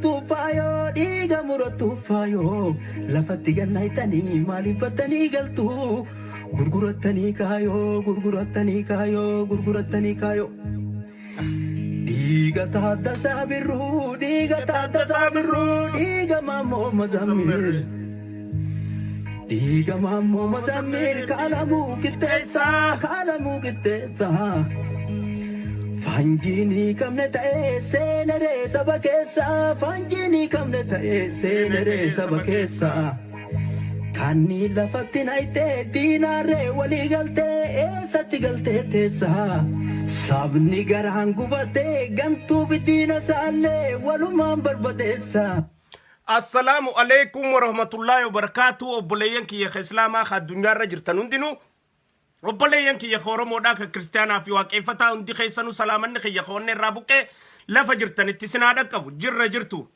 Faayoo dhiiga murattu faayoo lafatti gannaytanii maaliif battanii galtu gurgurattanii kaayoo gurgurattanii kaayoo gurgurattanii kaayoo. Dhiiga Taaddasaa Birruu, dhiiga Taaddasaa Birruu, dhiiga Maammoo Mazammil. Dhiiga Maammoo Mazammil kaalamuu qixxeessaa kaalamuu qixxeessaa. Faanjiin qabne ta'ee seeneree saba keessaa, faanjiin qabne ta'ee seeneree saba keessaa. Kanni lafatti nayitee diinaarree walii galtee eessatti galtee teessaa. Sabni garaan gubatee gantuuf diina isaallee walumaan barbadeessa. Assalaamu alaikum warahmatullaahi wabarakaatu. Obboleeyyan kiyya ka Islaamaa ka addunyaarra jirtan hundinuu, obboleeyyan kiyya ka Oromoodhaa, ka Kiristaanaa fi Waaqeeffataa, hundi keessanuu salaamanni kiyya ka onnee irraa buqqee lafa jirtanitti isin haa dhaqqabu. Jirra jirtu.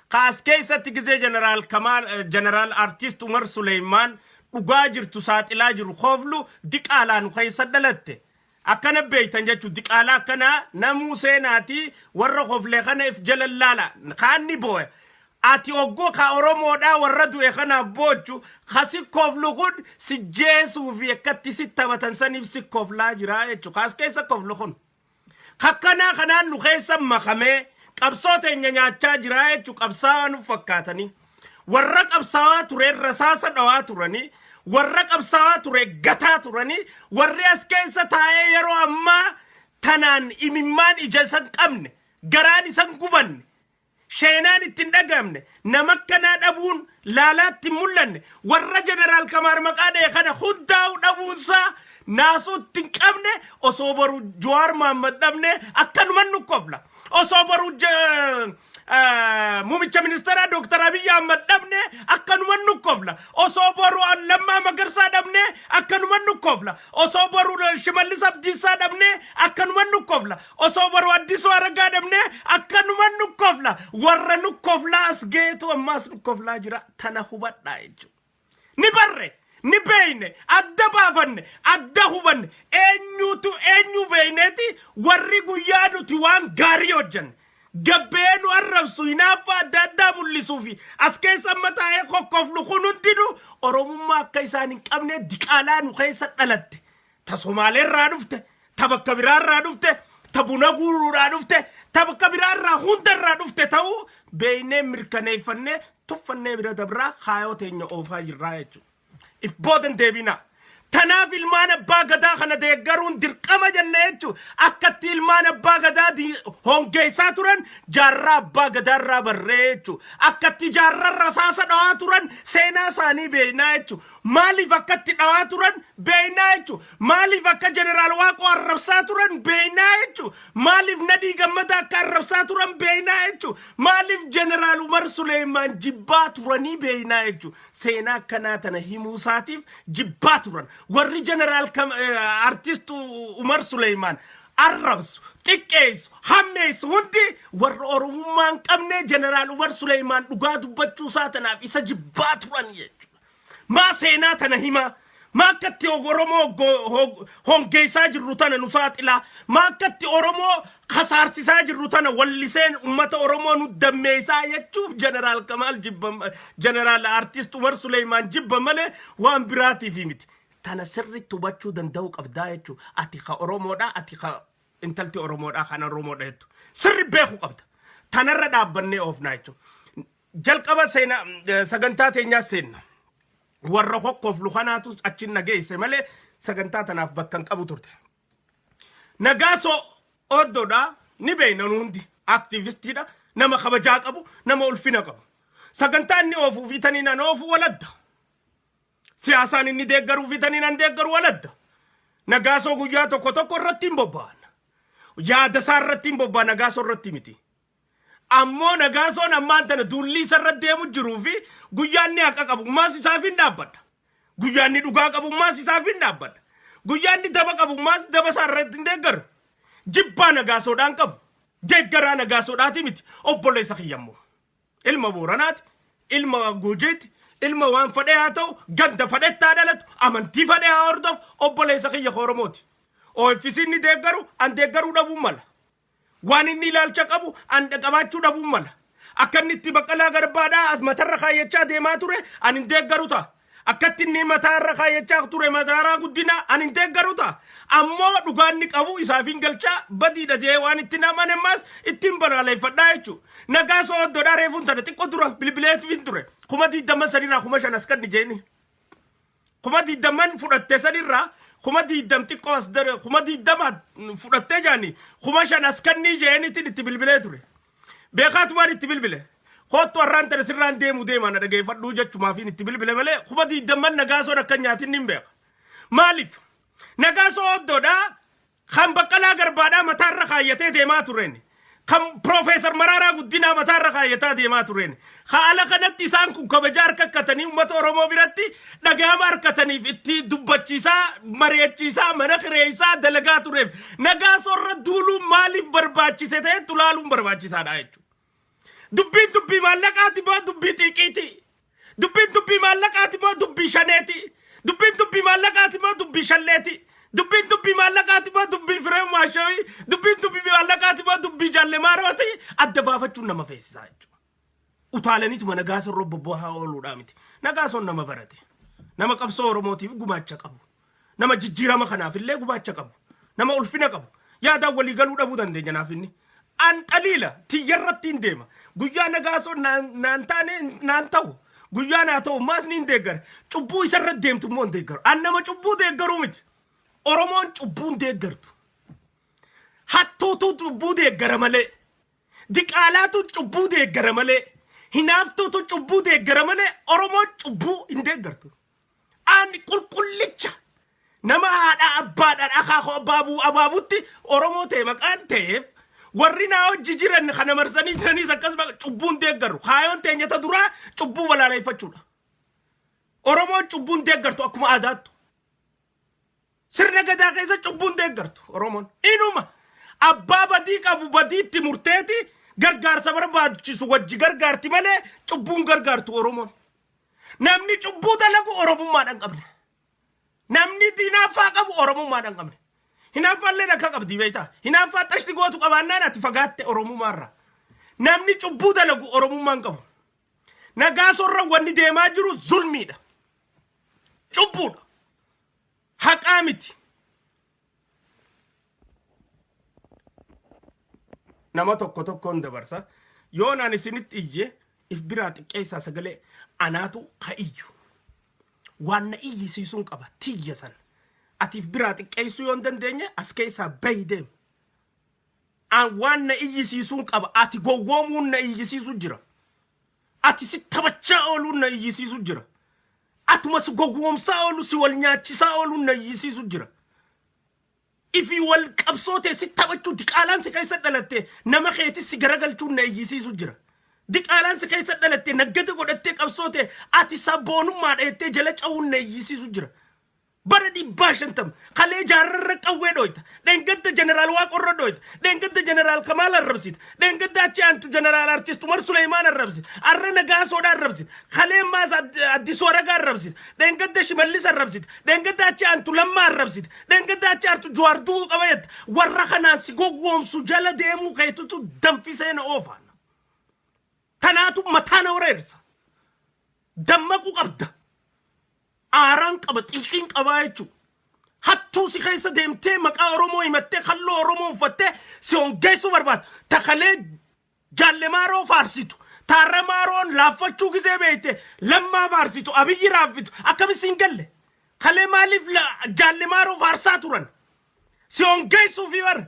Ka as keessatti gizee Jeneraal Kamaal, Jeneraal Artist Umar Suleymaan dhugaa jirtu saaxilaa jiru kooflu diqaalaa nu keessa dhalatte. Akkana beeytan jechuun diqaalaa akkanaa namuu seenaati warra kofle kana if jala laala kaanni booya. Ati oggoo ka Oromoodhaa warra du'e kanaaf boochu kasi koflu kun si jeesuu fi akkatti si taphatan saniif si koflaa jira jechuudha. Kaas keessa koflu kun. Kakkanaa kanaan nu keessa makamee qabsoo teenya nyaachaa jira jechuudha, qabsaa'aa nu fakkaatanii. Warra qabsaa'aa ture rasaasa dhawaa turanii, warra qabsaa'aa ture gataa turanii, warri as keessa taa'ee yeroo ammaa tanaan imimmaan ija isan qabne, garaan isan gubanne, sheenaan itti hin dhaga'amne, nama akkanaa dhabuun laalaatti hin mul'anne, warra Jeneraal Kamaar maqaa dha'e kana hundaa'u dhabuunsaa naasuu itti hin qabne. Osoo boru Jawaar Mahaammad dhabne akkanuman nu kofla. Osoo boru muumicha ministeeraa Dooktar Abiyyi Ahmad dhabne akkanuman nu kofla. Osoo boru Lammaa Magarsaa dhabne akkanuman nu kofla. Osoo boru Shimallis Abdiisaa dhabne akkanuman nu kofla. Osoo boru Addisuu Araggaa dhabne akkanuman nu kofla. Warra nu koflaa as geetu ammaas nu koflaa jira. Tana hubadhaa jechuudha. Ni barre, ni beeyne, adda baafanne, adda hubanne, eenyutu eenyu beeyneeti. Warri guyyaa nuti waan gaarii hojjanne gabbee nu arrabsu, hinaaffaa adda addaa mul'isuu fi as keessa amma taa'ee kokkoflu kun hundinuu Oromummaa akka isaan hin qabne diqaalaa nu keessa dhalatte, ta Somaaleerraa dhufte, ta bakka biraarraa dhufte, ta buna guuruudhaa dhufte, ta bakka biraarraa hundarraa dhufte ta'uu beeynee mirkaneeffannee tuffannee bira dabraa kaayoo teenya oofaa jirraa jechuudha. If boodan deebinaa. Tanaaf ilmaan abbaa gadaa kana deeggaruun dirqama jenna jechuudha. Akkatti ilmaan abbaa gadaa hongeessaa turan jaarraa abbaa gadaarraa barree jechuudha. Akkatti jaarraa rasaasa dhawaa turan seenaa isaanii beeknaa jechuudha. Maaliif akkatti dhawaa turan beeknaa jechuudha. Maaliif akka Jeneraal Waaqoo arrabsaa turan beeknaa jechuudha. Maaliif Nadhii Gammadaa akka arrabsaa turan beeknaa jechuudha. Maaliif Jeneraal Umar Suleemaan jibbaa turanii beeknaa jechuudha. Seenaa akkanaa tana himuu isaatiif jibbaa turan. Warri Jeneraal Artist Umar Suleemaan arrabsu, xiqqeessu, hammeessu hundi warra Oromummaa hin qabne. Jeneraal Umar Suleemaan dhugaa dubbachuu isaa tanaaf isa jibbaa turan jechuudha. Maa seenaa tana himaa? Maa akkatti Oromoo hongeessaa jirru tana nu saaxilaa? Maa akkatti Oromoo kasaarsisaa jirru tana walliseen uummata Oromoo nu dammeessaa jechuuf Jeneraal Kamaal jibba, Jeneraal Artist Umar Suleemaan jibba malee waan biraatiif miti. Tana sirriitti hubachuu danda'uu qabdaa jechuudha. Ati ka Oromoodhaa, ati ka intalti Oromoodhaa kan Oromoodha jettu. Sirri beekuu qabda. Tanarra dhaabbannee oofnaa jechuudha. Jalqaba seenaa sagantaa teenyaas seenna. Warra hokkoof lukanaatu achi nageesse malee sagantaa tanaaf bakka hin qabu turte. Nagaasoo Oddoodha ni beekna nu hundi. Aktiivistiidha, nama kabajaa qabu, nama ulfina qabu. Sagantaa inni oofuu fi taniin an oofu waladda. Siyaasaan inni deeggaruu fi taniin an deeggaru waladda. Nagaasoo guyyaa tokko tokko irratti hin bobba'an. Yaada isaa irratti hin bobba'an, Nagaasoo irratti miti. Ammoo Nagaasoon ammaan tana duulli isa irra deemu jiruu fi guyyaan inni haqa qabummaas isaaf hin dhaabbadha. Guyyaan inni dhugaa qabummaas isaaf hin dhaabbadha. Guyyaan inni daba qabummaas daba isaa irratti hin deeggaru. Jibbaa Nagaasoodhaan qabu. Deeggaraa Nagaasoodhaati miti. Obboleessa kiyyammoo. Ilma Booranaati. Ilma Gujiiti. Ilma waan fedhee haa ta'u, ganda fedhetti haa dhalatu, amantii fedhee haa hordofu, obboleessa kiyya Oromooti. OFC inni deeggaru, an deeggaruu dhabuun mala. Waan inni ilaalcha qabu an qabaachuu dhabuun mala. Akka inni itti Baqqalaa Garbaadhaa as matarra kaayyachaa deemaa ture ani hin deeggaru ta'a. Akkatti inni mataarra kaayyachaa ture Mararaa Guddinaa ani hin deeggaru ta'a. Ammoo dhugaan inni qabu isaaf hin galchaa, badiidha jee waan itti naman ammaas ittiin balaaleffadhaa jechuudha. Nagaasoo Oddoodhaa reefuun tana xiqqoo dura bilbileetiin ture. 20,000 sanirraa 5,000 as kan jeeni. 20,000 fudhatte sanirraa 20,000 xiqqoo as dare, 20,000 fudhattee jaani 5,000 as kannii jeenitiin itti bilbilee ture. Beekaatumaan itti bilbile. Koottu, har'aan tana sirraan deemu deemaa, na dhageeffadhuu jechumaafin itti bilbile malee 20,000 Nagaasoon akka nyaatin hin beeka. Maaliif? Nagaasoo Oddoodhaa kan Baqqalaa Garbaadhaa mataarra kaayyatee deemaa tureen. Kan Piroofeesar Maraaraa Guddinaa mataarra kaayyataa deemaa tureen. Haala kanatti isaan kun kabajaa harkakkatanii uummata Oromoo biratti dhagahama harkataniif itti dubbachiisaa, mari'achiisaa, mana kireessaa dalagaa tureef Nagaasoorra duuluun maaliif barbaachise ta'e tulaaluun barbaachisaadha jechuudha. Dubbiin dubbii maallaqaati moo dubbii xiiqiiti? Dubbiin dubbii maallaqaati moo dubbii shaneeti? Dubbiin dubbii maallaqaati moo dubbii shalleeti? Dubbiin dubbii maallaqaati moo dubbii firee maashawii? Dubbiin dubbii maallaqaati moo dubbii jaallemaarooti? Adda baafachuun nama feesisaa jechuudha. Utaalaniituma Nagaasoon bobbohaa ooluudhaa miti. Nagaasoon nama barate. Nama qabsoo Oromootiif gumaacha qabu. Nama jijjiirama kanaaf illee gumaacha qabu. Nama ulfina qabu. Yaadaan walii galuu dhabuu dandeenya naaf inni. An xaliila tiyyarratti hin deema. Guyyaa Nagaasoon naan taane naan ta'u. Guyyaa naa ta'u maas ni hin deeggara. Cubbuu isarra deemtu immoo hin deeggaru. An nama cubbuu deeggaruu miti. Oromoon cubbuu hin deeggartu. Hattuutu cubbuu deeggara malee. Diqaalaatu cubbuu deeggara malee. Hinaaftuutu cubbuu deeggara malee Oromoon cubbuu hin deeggartu. Ani qulqullicha nama haadha abbaadhaan akaakuu abaabuu abaabutti Oromoo ta'e maqaan ta'eef, warri naa hojii jiran kana marsanii jiranis akkasuma cubbuun deeggaru. Kaayoon teenyata duraa cubbuu balaaleffachuudha. Oromoon cubbuun deeggartu akkuma aadaattu. Sirna gadaa keessa cubbuun deeggartu Oromoon. Inuma abbaa badii qabu badiitti murteeti gargaarsa barbaachisu wajji gargaarti malee cubbuun gargaartu Oromoon. Namni cubbuu dalagu Oromummaadhaan qabne. Namni hinaaffaa qabu Oromummaadhaan qabne. Hinaaffaallee akka qabdi beektaa. Hinaaffaa xashti gootu qabaannaan ati fagaatte Oromummaarraa. Namni cubbuu dalagu Oromummaan qabu. Nagaasorra wanni deemaa jiru zulmiidha. Cubbuudha. Haqaa miti. Nama tokko tokkoon dabarsa. Yoo naan isinitti iyye, if biraa xiqqeessaa, sagalee anaatu ka iyyu. Waan na iyyisiisuun qaba tiyya san. Ati if biraa xiqqeessuu yoo hin dandeenye, as keessaa bahi, deem. An waan na iyyisiisuun qaba. Ati gowwoomuun na iyyisiisu jira. Ati si taphachaa ooluun na iyyisiisu jira. Atuma si gowwoomsaa oolu, si wal nyaachisaa ooluun na iyyisiisu jira. Ifii wal qabsoo ta'e si taphachuu, diqaalaan si keessa dhalatte nama keetis si garagalchuun na iyyisiisu jira. Diqaalaan si keessa dhalatte naggata godhattee qabsoo ta'e ati sabboonummaadha jettee jala ca'uun na iyyisiisu jira. Bara 150 kalee jaarrarra qawwee dhoyta. Dheengadda Jeneraal Waaqorra dhoyta. Dheengadda Jeneraal Kamaal arrabsita. Dheengadda achi aantu Jeneraal Artist Umar Suleymaan arrabsita. Arra Nagaasoodha arrabsita. Kalee maas Addisuu Aragaa arrabsita. Dheengadda Shimallis arrabsita. Dheengadda achi aantu Lammaa arrabsita. Dheengadda achi aantu Jawaar du'uu qaba jetta. Warra kanaan si gowwoomsu jala deemuu keetutu danfisee na oofaan. Kanaatu mataa na wareersa. Dammaquu qabda. Aaraan qaba, xiiqiin qabaa jechuudha. Hattuu si keessa deemtee maqaa Oromoo himattee, kalloo Oromoo uffattee si hongeessuu barbaadu. Takalee Jaalle Maaroo faarsitu. Taarra Maaroon laaffachuu gisee beekte Lammaa faarsitu, Abiyyi raaffitu. Akkamis hin galle? Kalee maaliif Jaalle Maaroo faarsaa turan? Si hongeessuu fi bara.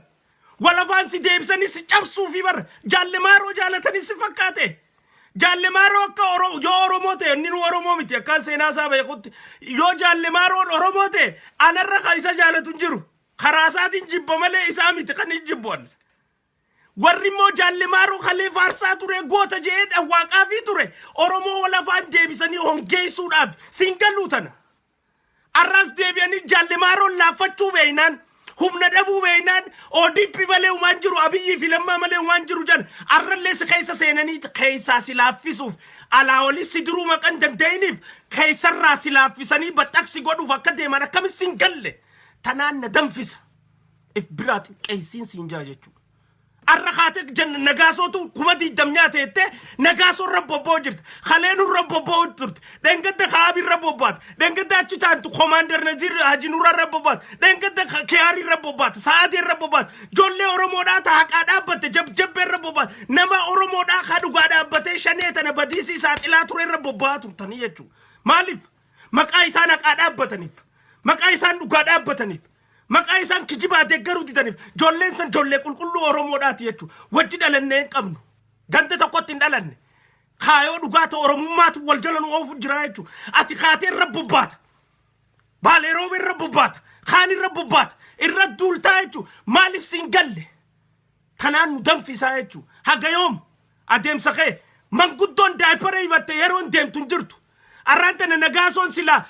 Walafaan si deebisanii si cabsuu fi bara. Jaalle Maaroo jaalatanii si fakkaate. Jaalle Maaroo akka yoo Oromoo ta'e, inni nu Oromoo miti akkaan seenaa isaa beekutti. Yoo Jaalle Maaroon Oromoo ta'e, anarra kan isa jaalatu hin jiru. Karaa isaatiin jibba malee isaa miti kan hin jibbu ani. Warri immoo Jaalle Maaroo kalee faarsaa ture, goota jedhee dhawwaaqaafii ture. Oromoo walafaan deebisanii hongeessuudhaaf siin galuu tana. Arraas deebi'anii Jaalle Maaroon laaffachuu beeynaan, humna dhabuu beeynaan, ODP malee waan jiru, Abiyyii fi Lammaa malee waan jiru jedhan, arrallee si keessa seenanii keessaa si laaffisuuf, alaa olis si diruu maqan danda'iniif keessarraa si laaffisanii baxxaqsi godhuuf akka deeman akkamis siin galle? Tanaan na danfisa. If biraa xiqqeessiin siin jaa jechuudha. Arra kaatee jenna Nagaasootu 20,000 nyaate jettee Nagaasoo irra bobba'u jirti. Kaleenuu irra bobba'u turte. Dheengadda Kaabii irra bobbaate. Dheengadda achi taantu Komaander Naziir Haji Nuuraa irra bobbaate. Dheengadda Kiyaarii irra bobbaate. Sa'aadii irra bobbaate. Ijoollee Oromoodhaa ta haqaa dhaabbatte jabjabbee irra bobbaate. Nama Oromoodhaa ka dhugaa dhaabbatee shanee tana badiisii saaxilaa ture irra bobba'aa turtanii jechuudha. Maaliif? Maqaa isaan haqaa dhaabbataniif. Maqaa isaan dhugaa dhaabbataniif. Maqaa isaan kijibaa deeggaruu didaniif. Ijoolleen san ijoollee qulqulluu Oromoodhaati jechuudha. Wajji dhalannee hin qabnu. Ganda tokkotti hin dhalanne. Kaayoo dhugaa ta'e Oromummaatu wal jala nu oofu jira jechuudha. Ati kaatee irra bobbaata. Baalee rooba irra bobbaata. Kaan irra bobbaata. Irra duultaa jechuudha. Maaliif siin galle? Tanaan nu danfisaa jechuudha. Haga yoom adeemsa kee manguddoon diaper hibatte yeroon deemtu hin jirtu. Arraan tana Nagaasoon silaa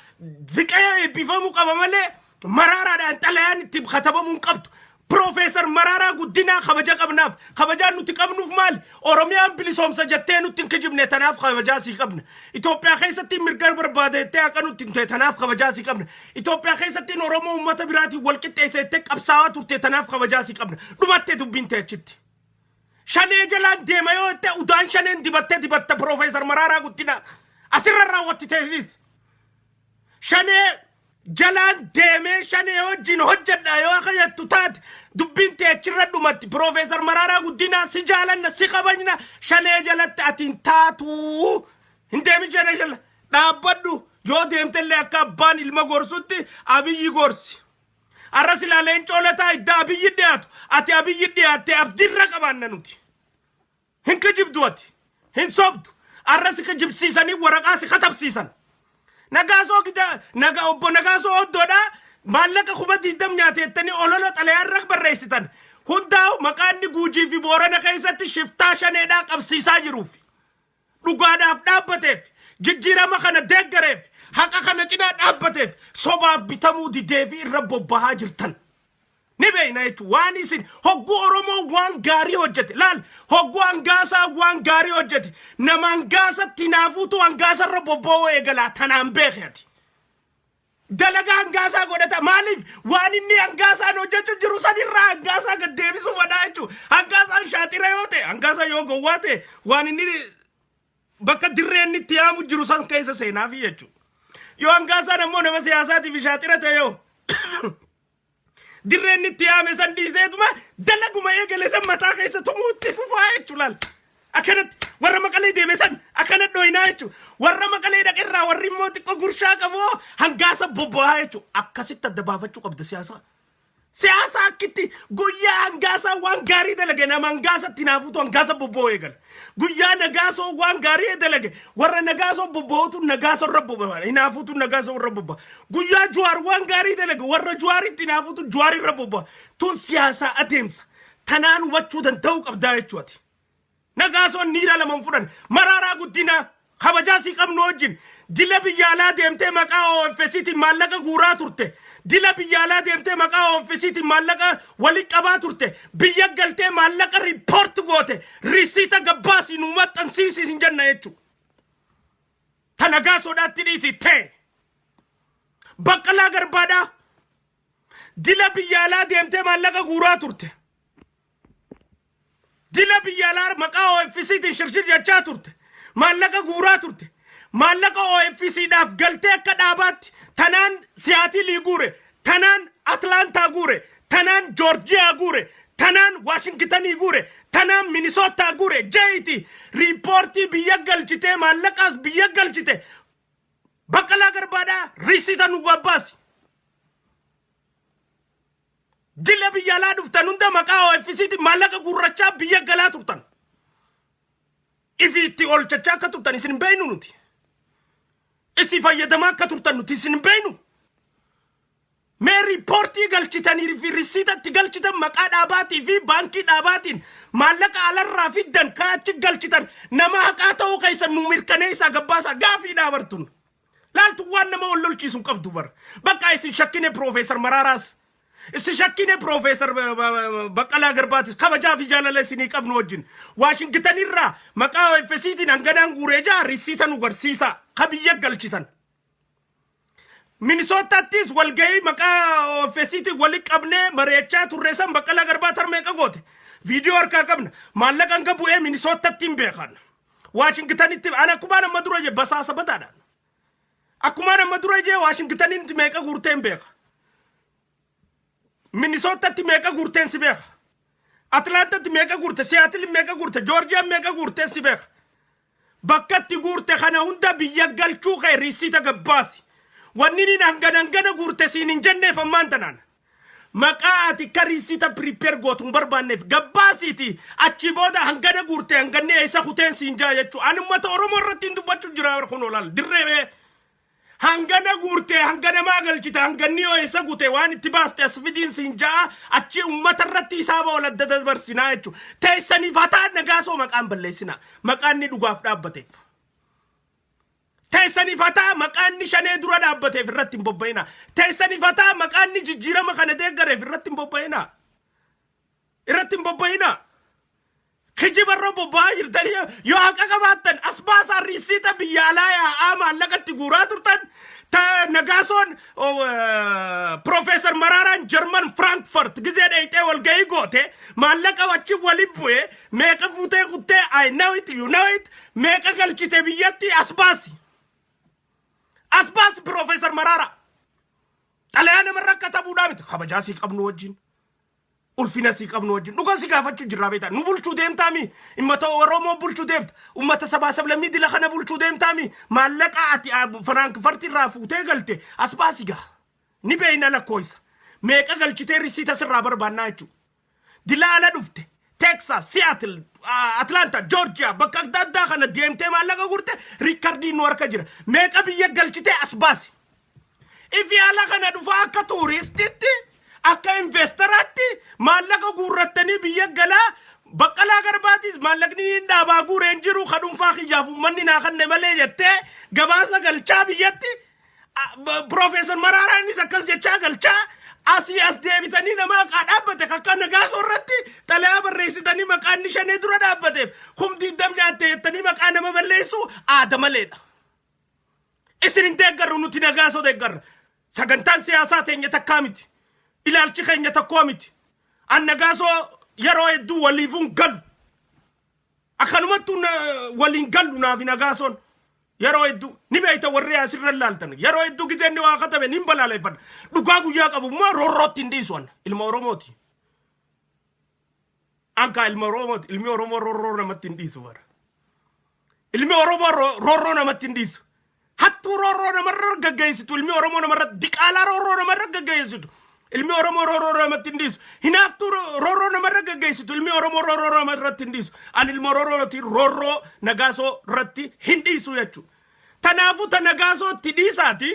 ziqee eebbifamuu qaba malee Maraaraadhaan xalayaan itti katabamuu hin qabdu. Piroofeesar Maraaraa Guddinaa kabaja qabnaaf. Kabajaan nuti qabnuuf maali? Oromiyaan bilisoomsa jettee nutti hin kijibne, tanaaf kabajaa sii qabna. Itoophiyaa keessatti mirga barbaada jettee haqa nutti hin ta'e, tanaaf kabajaa sii qabna. Itoophiyaa keessatti Oromoo uummata biraatiin wal qixxeessa jettee qabsaa'aa turte, tanaaf kabajaa sii qabna. Dhumattee dubbiin ta'e achitti. Shanee jalaan deema yoo jette udaan shaneen dibattee dibatta Piroofeesar Maraaraa Guddinaa. Asirra raawwatti teessis. Shanee jalaan deemee shanee wajjin hojjedha yoo akka jettu taate dubbiin tee achirra dhumatti. Piroofeesar Maraaraa Guddinaa si jaalanna, si kabajna, shanee jalatti ati hin taatu. Hin deemin shanee jala. Dhaabbadhu, yoo deemtellee akka abbaan ilma gorsutti Abiyyi gorsi. Arra silaa Leencoo Lataa idda Abiyyi dhiyaatu ati Abiyyi dhiyaattee abdiirra qabaanna nuti. Hin kijibdu ati. Hin sobdu. Arra si kijibsiisanii waraqaa si katabsiisan. Nagaasoo gida naga obbo Nagaasoo Oddoodhaa maallaqa 20,000 nyaateettanii olola xalayaa irra barreessitan. Hundaa'u maqaan inni Guujii fi Boorana keessatti shiftaa shaneedhaa qabsiisaa jiruuf. Dhugaadhaaf dhaabbateef, jijjiirama kana deeggareef, haqa kana cinaa dhaabbateef, sobaaf bitamuu dideefi irra bobbahaa jirtan. Ni beekna jechuudha. Waan isin hogguu Oromoo waan gaarii hojjete. Laal, hogguu hangaasaa waan gaarii hojjete. Nama hangaasatti hinaafuutu hangaasa irra bobba'uu eegalaa tanaan beeke ati. Dalagaa hangaasaa godhata. Maaliif? Waan inni hangaasaan hojjechuu jiru sanirraa hangaasaa gad deebisuu fadhaa jechuudha. Hangaasaan shaaxira yoo ta'e, hangaasaa yoo gowwaa ta'e, waan inni bakka dirree inni itti yaamu jiru san keessa seenaafi jechuudha. Yoo hangaasaan ammoo nama siyaasaatiif shaaxira ta'e yoo dirree inni itti yaame san dhiiseetuma dalaguma eegale san mataa keessa tumuu itti fufaa jechuu laal. Akkanatti warra Maqalee deeme san akkana dhoyinaa jechuu. Warra Maqalee dhaqerraa warri immoo xiqqoo gurshaa qabu hangaasa bobba'aa jechuu. Akkasitti adda baafachuu qabda siyaasaa. Siyaasa akkitti guyyaa hangaasaa waan gaarii dalage nama hangaasatti naafuutu hangaasa bobba'uu eegala. Guyyaa Nagaasoo waan gaarii dalage warra Nagaasoo bobba'uutu Nagaasoo irra bobba'a. Hinaafuutu Nagaasoo irra bobba'a. Guyyaa Juwaar waan gaarii dalage warra Juwaaritti hinaafuutu Juwaar irra bobba'a. Tun siyaasaa adeemsa. Tanaan hubachuu danda'uu qabdaa jechuuti. Nagaasoon niira lama hin fudhan. Maraaraa Guddinaa kabajaa sii qabnu wajjin dila biyya alaa deemtee maqaa OFCtiin maallaqa guuraa turte. Dila biyya alaa deemtee maqaa OFCtiin maallaqa walitti qabaa turte. Biyya galtee maallaqa report goote. Risiita gabbaasii nu maxxansiisi hin jenna jechuudha. Ta Nagaasoodhaatti dhiisi ta'e. Baqqalaa Garbaadhaa dila biyya alaa deemtee maallaqa guuraa turte. Dila biyya alaa maqaa OFCtiin shirshir jechaa turte. Maallaqa guuraa turte. Maallaqa OFCdhaaf galtee akka dhaabaatti tanaan Siyaatilii guure, tanaan Atlaantaa guure, tanaan Joorjiyaa guure, tanaan Waashingitanii guure, tanaan Minisootaa guure jeeti riippoortii biyya galchitee maallaqaas biyya galchite. Baqqalaa Garbaadhaa riisiita nu gabbaasi. Dila biyya alaa dhuftan hunda maqaa OFCtiin maallaqa guurrachaa biyya galaa turtan. Ifi itti oolchachaa akka turtan isin hin beeknu nuti. Isin fayyadamaa akka turtan nuti isin hin beeknu. Mee riippoortii galchitanii fi risiita itti galchitan maqaa dhaabaatii fi baankii dhaabaatiin maallaqa alarraa fiddan kaachi galchitan nama haqaa ta'uu keessan nu mirkaneessaa gabbaasaa gaafii dhaabartun. Laaltu waan nama wal lolchiisu hin qabdu bar. Bakka isin shakkine Piroofeesar Maraaraas. Isin shakkine Piroofeesar Baqqalaa Garbaatis kabajaa fi jaalala isinii qabnu wajjin. Waashingitan irraa maqaa OFCtiin hanganaan guuree jaa risiita nu garsiisaa ka biyya galchitan. Minisootaattis walgahii maqaa OFCtiin walitti qabnee mari'achaa turre san Baqqalaa Garbaa tarmeeqa goote. Viidiyoo harkaa qabna. Maallaqa hanga bu'ee Minisootatti hin beekan. Waashingtanitti ana akkumaan amma dura jee basaasa bataadhaan. Akkumaan amma dura jee Waashingtanitti meeqa guurtee hin beeka. Minisootatti meeqa guurteen si beeka. Atlaantatti meeqa guurte, Siyaatil meeqa guurte, Joorjiyaan meeqa guurteen si beeka. Bakka itti guurte kana hunda biyya galchuu kee riisiita gabbaasi. Wanni inni hangana hangana guurte siin hin jenneef ammaan tanaan. Maqaa ati akka riisiita prepare gootu hin barbaanneef gabbaasiiti achi booda hangana guurte, hanganni eessa kuteen siin jaa jechuudha. Ani uummata Oromoo irratti hin dubbachuu jira kun olaal dirree bee. Hangana guurte, hangana maa galchite, hanganni yoo eessa gute, waan itti baaste as fidiin siin ja'a, achi uummata irratti hisaaba ol adda dabarsinaa jechuudha. Teessaniif hataa Nagaasoo maqaan balleessinaa. Maqaan inni dhugaaf dhaabbateef. Teessaniif hataa maqaan inni shanee dura dhaabbateef irratti hin bobba'inaa. Teessaniif hataa maqaan inni jijjiirama kana deeggareef irratti hin bobba'inaa. Irratti hin bobba'inaa. Kijiba irra bobba'aa jirtanii yoo haqa qabaattan as baasaa riisiita biyya alaa yaa'aa maallaqatti guuraa turtan. Ta Nagaasoon, Profeesar Maraaraan Jarman Frankfurt gizee dheeyxee walgahii goote maallaqa achi waliin bu'e meeqa fuutee kuttee? I know it, you know it. Meeqa galchite biyyatti? As baasi. As baasi, Profeesar Maraaraa. Xalayaa namarra akka tabuudhaa miti, kabajaa sii qabnu wajjin. Ulfina sii qabnu wajjin dhuga si gaafachuu jirraa. Beektaa, nu bulchuu deemtaami, ummata Oromoo bulchuu deemta, ummata sabaa sablammii dila kana bulchuu deemtaami. Maallaqa ati Firaankifarti irraa fuutee galte as baasi gaa, ni beeyna. Lakkoofsa meeqa galchitee risiita sirraa barbaannaa jechuudha. Dila ala dhufte, Texas, Seattle, Atlanta, Georgia, bakka adda addaa kana deemtee maallaqa gurte riikardiin nu harka jira. Meeqa biyya galchitee as baasi. Ifi ala kana dhufa akka tuuristitti, akka investaraatti maallaqa guurrattanii biyya galaa. Baqqalaa Garbaatis maallaqni inni dhaabaa guureen jiru ka dhuunfaa kiyyaaf uummanni naa kanne malee jettee gabaasa galchaa biyyatti. Piroofeesar Maraaraanis akkas jechaa galchaa. Asii as deebitanii nama haqaa dhaabbate kakka Nagaasoo irratti xalayaa barreessitanii maqaan inni shanee dura dhaabbateef 20,000 nyaatte jettanii maqaa nama balleessu aada maleedha. Isin hin deeggarru, nuti Nagaasoo deeggarra. Sagantaan siyaasaa teenya takkaa miti. Ilaalchi keenya tokkoo miti. An Nagaasoo yeroo hedduu waliifuun galu. Akkanumattuu waliin gallu naafi Nagaasoon. Yeroo hedduu ni beeyta, warri asirra ilaaltan, yeroo hedduu gizeen waa katabe nin balaaleffadha. Dhugaa guyyaa qabu immoo roorrootti hin dhiisu. An ilma Oromooti. Ankaa ilma Oromooti. Ilmi Oromoo roorroo namatti hin dhiisu bara. Ilmi Oromoo roorroo namatti hin dhiisu. Hattuu roorroo namarra gaggeessitu, ilmi Oromoo namarra diqaalaa roorroo namarra gaggeessitu. Ilmi Oromoo roorroo namatti hin dhiisu. Hinaaftuu roorroo namarra gaggeessitu, ilmi Oromoo roorroo namarratti hin dhiisu. Ani ilma Oromooti, roorroo Nagaasoo irratti hin dhiisu jechuudha. Tanaafuu ta Nagaasoo itti dhiisaati.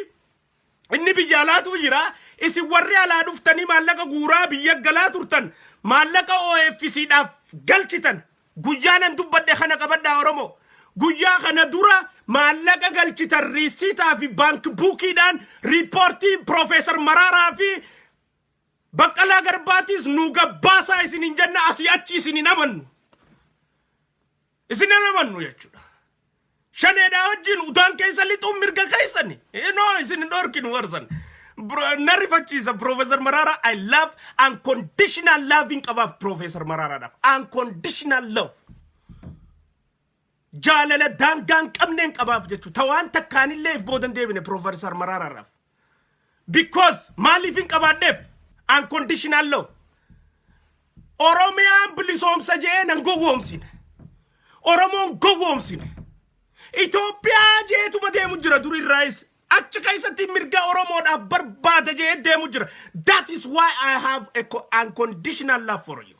Inni biyya alaatu jira. Isin warri alaa dhuftanii maallaqa guuraa biyya galaa turtan, maallaqa OFCdhaaf galchitan, guyyaa nan dubbadhe kana qabadhaa, Oromoo. Guyyaa kana dura maallaqa galchitan riisiitaa fi bank bookiidhaan riippoortii Piroofeesar Maraaraa fi Baqqalaa Garbaatis nu gabbaasaa isin hin jenna. Asii achi isin hin amannu. Isin hin amannu jechuudha. Shaneedhaa wajjin udaan keessa lixuun mirga keessani. No, isin hin dhorkinu warsan. Na rifachiisa Piroofeesar Maraaraa. I love, unconditional loving qabaaf Piroofeesar Maraaraadhaaf. Unconditional love. Jaalala daangaa hin qabneen qabaaf jechuudha. Ta waan takkaanillee if boodan deebine Piroofeesar Maraaraadhaaf. Because maaliif hin qabaadheef unconditional love? Oromiyaan bilisoomsa jee nan gowwoomsine. Oromoon gowwoomsine. Itoophiyaa jeetuma deemu jira durirraayis. Achi keessatti mirga Oromoodhaaf barbaada jee deemu jira. That is why I have a unconditional love for you.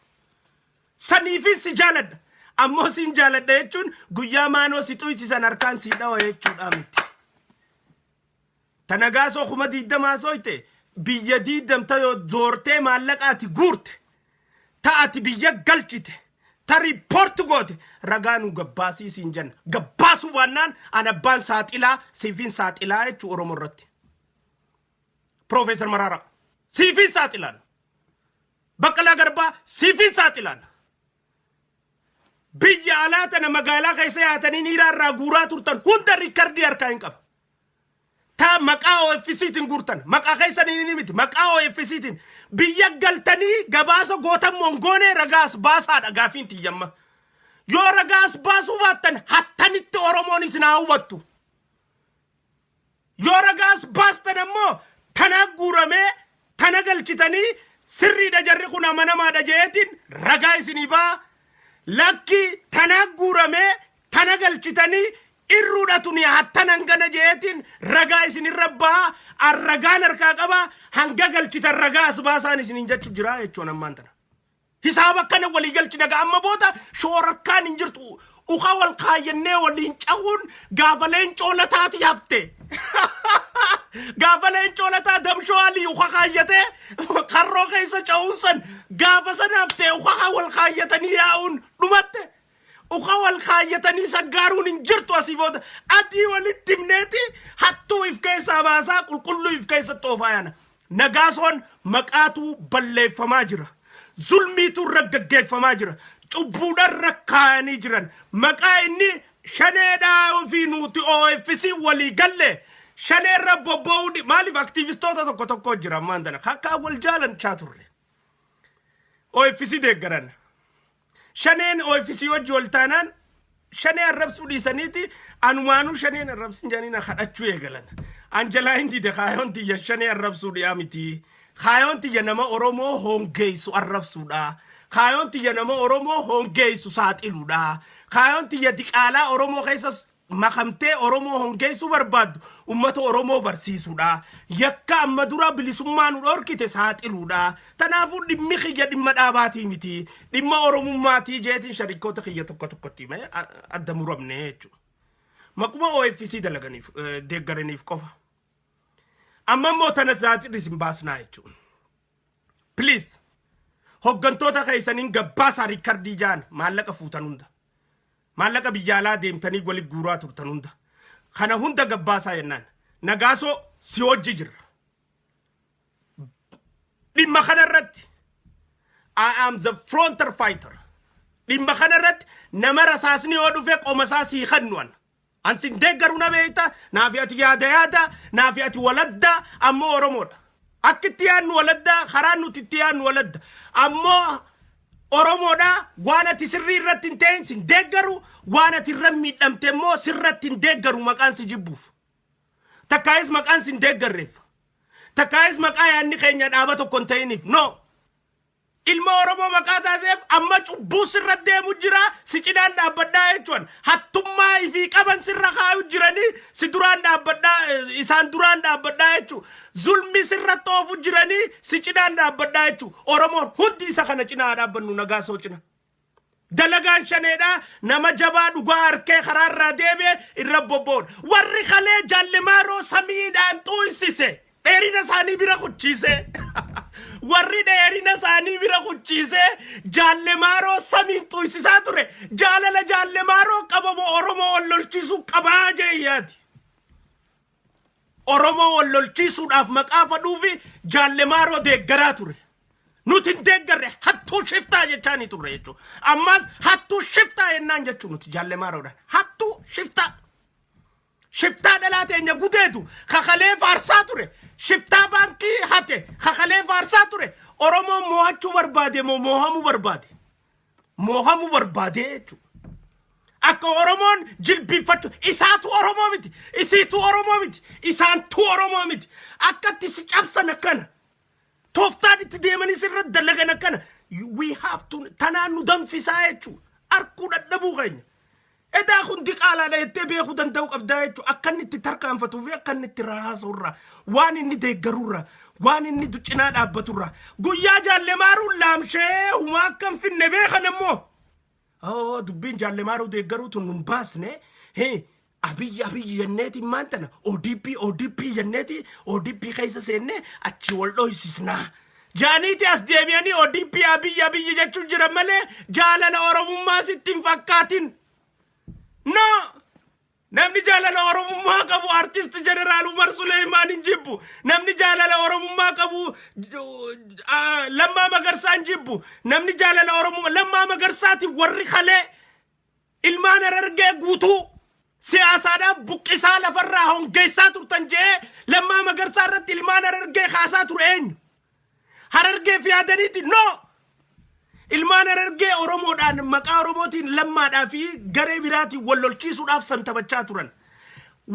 Saniifis si jaaladha. Ammoo sin jaaladha jechuun guyyaa maanoo si xuysisan harkaan si dhawa jechuudha miti. Ta Nagaasoo 20,000 sooyte biyya diidamta zoortee maallaqa ati guurte, ta ati biyya galchite, ta riippoorti goote ragaa nu gabbaasii siin jenna. Gabbaasuu baannaan an abbaan saaxilaa siifin saaxilaa jechuu Oromoo irratti. Piroofeesar Maraaraa siifin saaxilaan. Baqqalaa Garbaa siifin saaxilaan. Biyya alaa tana magaalaa keessa yaatanii niiraa irraa guuraa turtan hunda riikardii harkaa hin qaba. Ta maqaa OFCtiin guurtan, maqaa keessanii miti, maqaa OFCtiin biyya galtanii gabaasa gootan mongoonee ragaas baasaadha gaafiin tiyyamma. Yoo ragaas baasuu baattan, hattanitti Oromoon isin haa hubattu. Yoo ragaas baastan ammoo tana guuramee tana galchitanii sirriidha, jarri kun amanamaadha jeetiin ragaa isinii baa. Lakki, tana guuramee tana galchitanii irruudha tuni hattan hangana jeetiin ragaa isinirra baa. Arragaan harkaa qaba, hanga galchitan ragaa as baasaan isiniin jechu jira jechuun ammaan tana. Hisaaba akkana walii galchi nagaa, amma booda shoorakkaan hin jirtu. Uka wal kaayyannee waliin cahuun gaafa leencoo lataati hafte. Gaafa leencoo lataa damshoo alii uka kaayyatee karroo keessa cahuun san gaafa sana hafte. Uka wal kaayyatanii yaa'uun dhumatte. Uka wal kaayyatanii saggaaruun hin jirtu asii booda. Adii walitti himneeti hattuu if keessaa baasaa, qulqulluu if keessatti oofaa yaana. Nagaasoon maqaatu balleeffamaa jira. Zulmiitu irra gaggeeffamaa jira. Cubbuudhaan rakkaa'anii jiran. Maqaa inni shaneedhaa fi nuti OFC walii galle shaneerra bobba'uu maaliif aktiivistoota tokko tokko jira ammaan tana akka wal jaalan turre. OFC deeggaran. Shaneen OFC wajji wal taanaan shanee arrabsuu dhiisaniiti anumaanuu shaneen arrabsin jedhanii na kadhachuu eegalan. An jalaa hin dide. Kaayoon tiyya shanee arrabsuu dhiyaa miti. Kaayoon tiyya nama Oromoo hongeessu arrabsuudha. Kaayoon tiyya nama Oromoo hongeessu saaxiluudha. Kaayoon tiyya diqaalaa Oromoo keessa makamtee Oromoo hongeessuu barbaaddu ummata Oromoo barsiisuudha. Yakka amma dura bilisummaa nu dhorkite saaxiluudha. Tanaafuu dhimmi kiyya dhimma dhaabaatii miti. Dhimma Oromummaatii jeetiin sharikoota kiyya tokko tokkotti himee adda muramne jechuudha. Maquma OFC dalaganiif, deeggaraniif qofa. Amma immoo tana saaxilli isin baasnaa jechuudha. Please, hoggantoota keessaniin gabbaasaa record jaan maallaqa fuutan hunda. Maallaqa biyya alaa deemtanii walitti guuraa turtan hunda. Kana hunda gabbaasaa jennaan. Nagaasoo, si hojji jirra. Dhimma kanarratti I am the frontier fighter. Dhimma kanarratti nama rasaasni yoo dhufe qoma isaa sii kennu an. An sin deeggaru na beekta, naafi ati yaada yaada, naafi ati waladda, ammoo Oromoodha. Akka itti yaadnu waladda, karaa nuti itti yaadnu waladda. Ammoo Oromoodha. Waan ati sirrii irratti hin ta'in sin deeggaru, waan ati irra miidhamte immoo sirratti hin deeggaru maqaan si jibbuuf. Takkaayis maqaan sin deeggarreef. Takkaayis maqaa yaadni keenya dhaaba tokko hin ta'iniif. No. Ilma Oromoo maqaa taateef amma cubbuu sirra deemu jira, si cinaan dhaabbadhaa jechuun. Hattummaa ifii qaban sirra kaayu jiranii, si duraan dhaabbadhaa, isaan duraan dhaabbadhaa jechuun. Zulmi sirra xoofu jiranii, si cinaan dhaabbadhaa jechuun. Oromoon hundi isa kana cinaa dhaabbannu, Nagaasoo cina. Dalagaan shaneedha, nama jabaa dhugaa harkee karaarraa deebi'e irra bobboon. Warri kalee jaallimaaroo samiidhaan xuuysise, dheerina isaanii bira kuchiise. Warri dheerina isaanii bira kuchiise jaallimaaroo samiin xuuysisaa ture. Jaalala jaallimaaroo qabamu Oromoo wal lolchiisuu qabaa jeeyyaati. Oromoo wal lolchiisuudhaaf maqaa fadhuufi jaallimaaroo deeggaraa ture. Nuti hin deeggarre, hattuu shiftaa jechaanii turre jechuudha. Ammas hattuu shiftaa jennaan jechuun nuti jaallemaaroodhaan. Hattuu shiftaa. Shiftaa dhalaa teenya gudeetu kakalee faarsaa ture. Shiftaa baankii hate kakalee faarsaa ture. Oromoon mo'achuu barbaade moo moohamuu barbaade? Moohamuu barbaade jechuudha. Akka Oromoon jilbiifachuu isaatu Oromoo miti. Isiitu Oromoo miti. Isaantu Oromoo miti. Akkatti si cabsan akkana. Tooftaan itti deemanii sirra dalagan akkana. We have to tanaan nu danfisaa jechuudha. Arkuu dadhabuu keenya. Edaa kun diqaalaadha jettee beekuu danda'uu qabdaa jechuudha. Akka inni itti tarkaanfatuu fi akka inni itti rahaasuurraa, waan inni deeggarurraa, waan inni cinaa dhaabbaturraa. Guyyaa jaallemaaruun laamshee humaa akka hin finne beekan ammoo. Oh, dubbiin jaallemaruu deeggaruu tun nun baasne. Hee, Abiyyi Abiyyi jenneeti maan tana ODP ODP jenneeti ODP keessa seenne achi wal dhoysisnaa. Jaaniiti as deebi'anii ODP Abiyyi Abiyyi jechuun jiran malee jaalala Oromummaa sitti hin fakkaatin. No! Namni jaalala Oromummaa qabu artist Jeneraal Umar Suleemaan hin jibbu. Namni jaalala Oromummaa qabu Lammaa Magarsaa hin jibbu. Namni jaalala Oromummaa Lammaa Magarsaati warri kalee ilmaan Harargee guutuu Siyaasaadhaaf buqqisaa, lafarraa hongeessaa turtan jee Lammaa Magarsaa irratti ilmaan Harargee kaasaa ture eenyu? Harargee fi yaadaniiti no. Ilmaan Harargee Oromoodhaan, maqaa Oromootiin Lammaadhaa fi garee biraatiin wal lolchiisuudhaaf san taphachaa turan.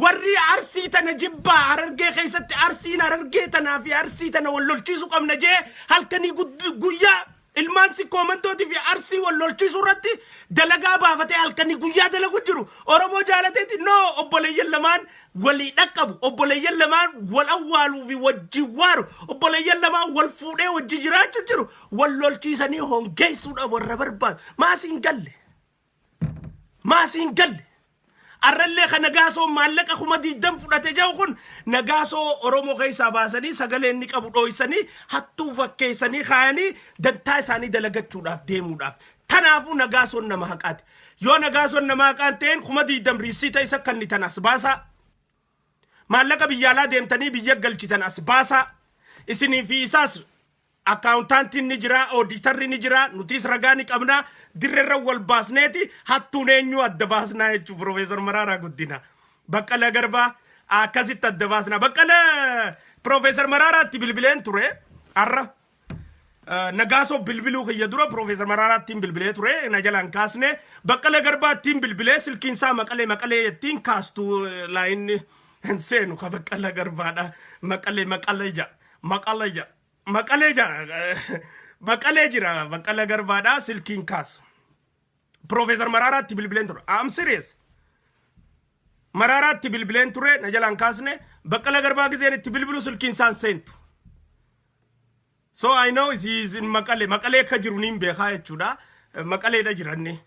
Warri Arsii tana jibbaa Harargee keessatti Arsiin Harargee tanaa fi Arsii tana wal lolchiisuu qabna jee halkanii guyyaa ilmaan Sikkoomantootii fi Arsii wal lolchiisuu irratti dalagaa baafatee halkanii guyyaa dalagu jiru. Oromoo jaalateeti no. Obboleeyyan lamaan walii dhaqqabu, obboleeyyan lamaan wal awwaaluu fi wajjin waaru, obboleeyyan lamaan wal fuudhee wajji jiraachuu jiru wal lolchiisanii hongeessuudhaaf warra barbaadu. Maasiin galle? Maasiin galle? Arrallee kan Nagaasoo maallaqa 20,000 fudhate jiru kun, Nagaasoo Oromoo keessaa baasanii, sagalee inni qabu dhooysanii, hattuu fakkeessanii kaayanii dantaa isaanii dalagachuudhaaf deemuudhaaf. Tanaafuu Nagaasoon nama haqaati. Yoo Nagaasoon nama haqaan ta'een, 20,000 riisiita isa kan tan as baasaa. Maallaqa biyya alaa deemtanii biyya galchitan as baasaa. Isinii fi isaas accountantiin ni jira, auditorri ni jira, nutis ragaa ni qabna, dirreerra wal baasneeti hattuun eenyu adda baasnaa jechuun Profeesar Maraaraa Guddina. Baqqala Garbaa akkasitti adda baasna. Baqqala Profeesar Maraaraatti bilbileen ture har'a. Nagaasoo bilbiluu kiyya dura Profeesar Maraaraattiin bilbilee ture, na jalaan kaasne. Baqqala Garbaattiin bilbilee, silkiin isaa Maqalee Maqalee jettiin kaastu, lineni hin seenu ka Baqqala Garbaadha. Maqalee Maqalee ja, Maqalee ja. Maqalee jira, Maqalee jira Baqqala Garbaadha, silkiin kaasu. Profeesar Maraaraatti bilbileen ture. I'm serious. Maraaraatti bilbileen ture, na jalaan kaasne. Baqqala Garbaa gizeen itti bilbilu silkiin isaan seentu. So I know he is in Maqalee. Maqalee akka jiru niin beekaa jechuudha. Maqaleedha jiranni.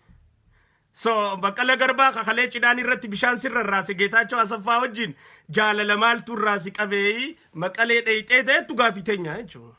So Baqqala Garbaa kakalee cidhaan irratti bishaan sirra irraase Geetaachoo Asaffaa wajjin jaalala maaltu irraa si qabeeyi Maqalee dheeyxee ta'ettu gaafii teenya jechuudha.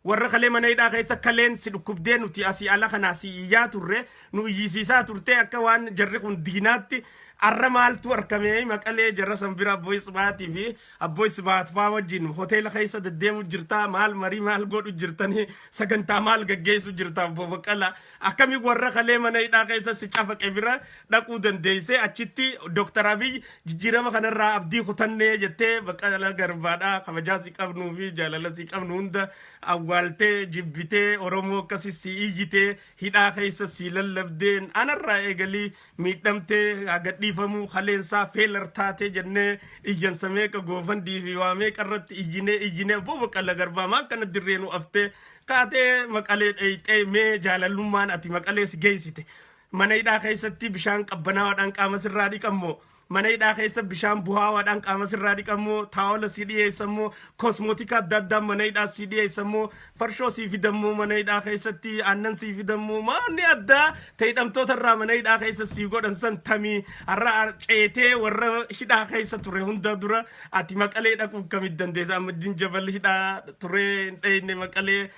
Warra kalee mana hidhaa keessa kaleen si dhukkubdee nuti asii ala kanaa si iyyaa turre, nu iyyisiisaa turte akka waan jarri kun diinaatti, arra maaltu argame? Maqalee jarra san bira Abbooy Sibaatii fi Abbooy Sibaat faa wajjin hoteela keessa deddeemu jirtaa, maal marii maal godhu jirtanii, sagantaa maal gaggeessu jirta? Obbo Baqqala, akkamii warra kalee mana hidhaa keessa si cafaqe bira dhaquu dandeessee, achitti Dooktar Abiy jijjiirama kanarraa abdii kutannee jettee, Baqqala Garbaadhaa kabajaa si qabnuu fi jaalala si qabnu hunda awwaaltee, jibbitee, Oromoo akkasi si iyyitee, hidhaa keessa si lallabdeen, anarraa eegalii miidhamtee gadhiifamuu kaleensaa failure taatee jennee iyyansa meeqa GoFundMe fi waa meeqa irratti iyyinee iyyinee, Obbo Baqqala Garbaa maa akkana dirree nu aftee kaatee Maqalee dheeyxee? Mee jaalallummaan ati Maqalee si geessite, mana hidhaa keessatti bishaan qabbanaawaadhaan qaama sirraa dhiqammoo, mana hidhaa keessa bishaan bu'aawaadhaan qaama sirraa dhiqammoo, taawala si dhiyeessammoo, cosmetic adda addaa mana hidhaa si dhiyeessammoo, farshoo si fidammoo, mana hidhaa keessatti aannan si fidammoo, maanni addaa ta'e hidhamtoota irraa mana hidhaa keessa si godhan san tamii? Har'a ceetee warra hidhaa keessa ture hunda dura ati Maqalee dhaquu kamit dandeessa? Ahmadiin Jabal hidhaa ture, hin dheyne Maqalee.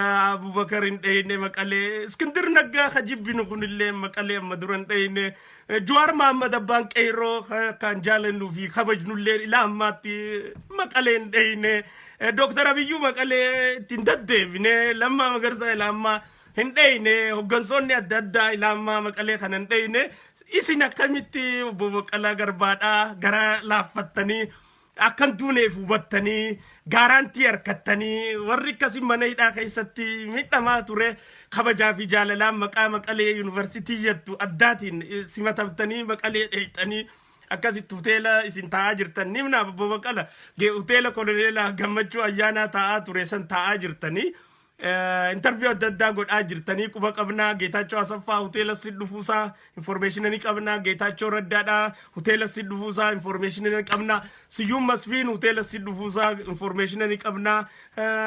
Abubakar hin dheyne Maqalee. Iskindir Naggaa ka jibbinu kunillee Maqalee amma dura hin dheyne. Jawaar Mahammad, abbaan qeerroo kan jaalannuu fi kabajnullee, ilaa ammaatti Maqalee hin dheyne. Dooktar Abiyyuu Maqalee ittiin deddeebine. Lammaa Magarsaa ilaa ammaa hin dheyne. Hoggansoonni adda addaa ilaa ammaa Maqalee kana hin dheyne. Isin akkamitti, Obbo Baqqalaa Garbaadhaa, gara laaffattanii, akkan duuneef hubattanii, guarantee harkattanii, warri akkasii mana hidhaa keessatti miidhamaa ture kabajaa fi jaalalaan maqaa Maqalee Yuunivarsiitii jettu addaatiin simatamtanii Maqalee dheeyxanii akkasitti hoteela isin taa'aa jirtan nimna? Obbo Baqqala, hoteela Koloneela Gammachuu Ayyaanaa taa'aa ture san taa'aa jirtanii, interview adda addaa godhaa jirtanii quba qabnaa. Geetaachoo Asaffaa hoteela si dhufuusaa information ni qabnaa. Geetaachoo Raddaadhaa hoteela si dhufuusaa information ni qabnaa. Siyyuun Masfiin hoteela si dhufuusaa information ni qabnaa.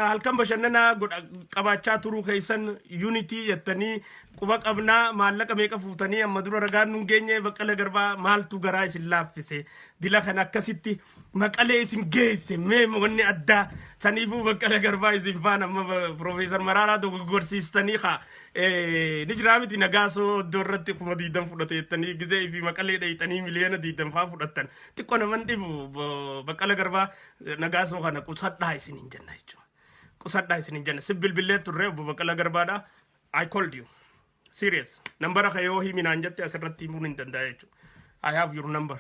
Halkan bashannanaa godha qabaachaa turuu keessan Unity jettanii quba qabnaa. Maallaqa meeqa fuutanii amma dura ragaan nun geenye. Baqqala Garbaa, maaltu garaa isin laaffise dila kana akkasitti Maqalee isin geesse? Mee wanni addaa saniifuu Baqqala Garbaa isin faana amma Profeesar Maraaraa dogoggorsiistanii haa ni jiraa miti. Nagaasoo iddoo irratti 20,000 fudhate jettanii gizee fi Maqalee dheeyxanii 20,000,000 faa fudhattan xiqqoo naman dhibu. Baqqala Garbaa, Nagaasoo kana qusadhaa isin hin jenna jechuudha. Qusadhaa isin hin jenna. Si bilbilee turre, Obbo Baqqala Garbaadha. I called you. Serious. Nambara ka yoo himinaan jette asirratti himuun hin danda'a jechuudha. I have your number.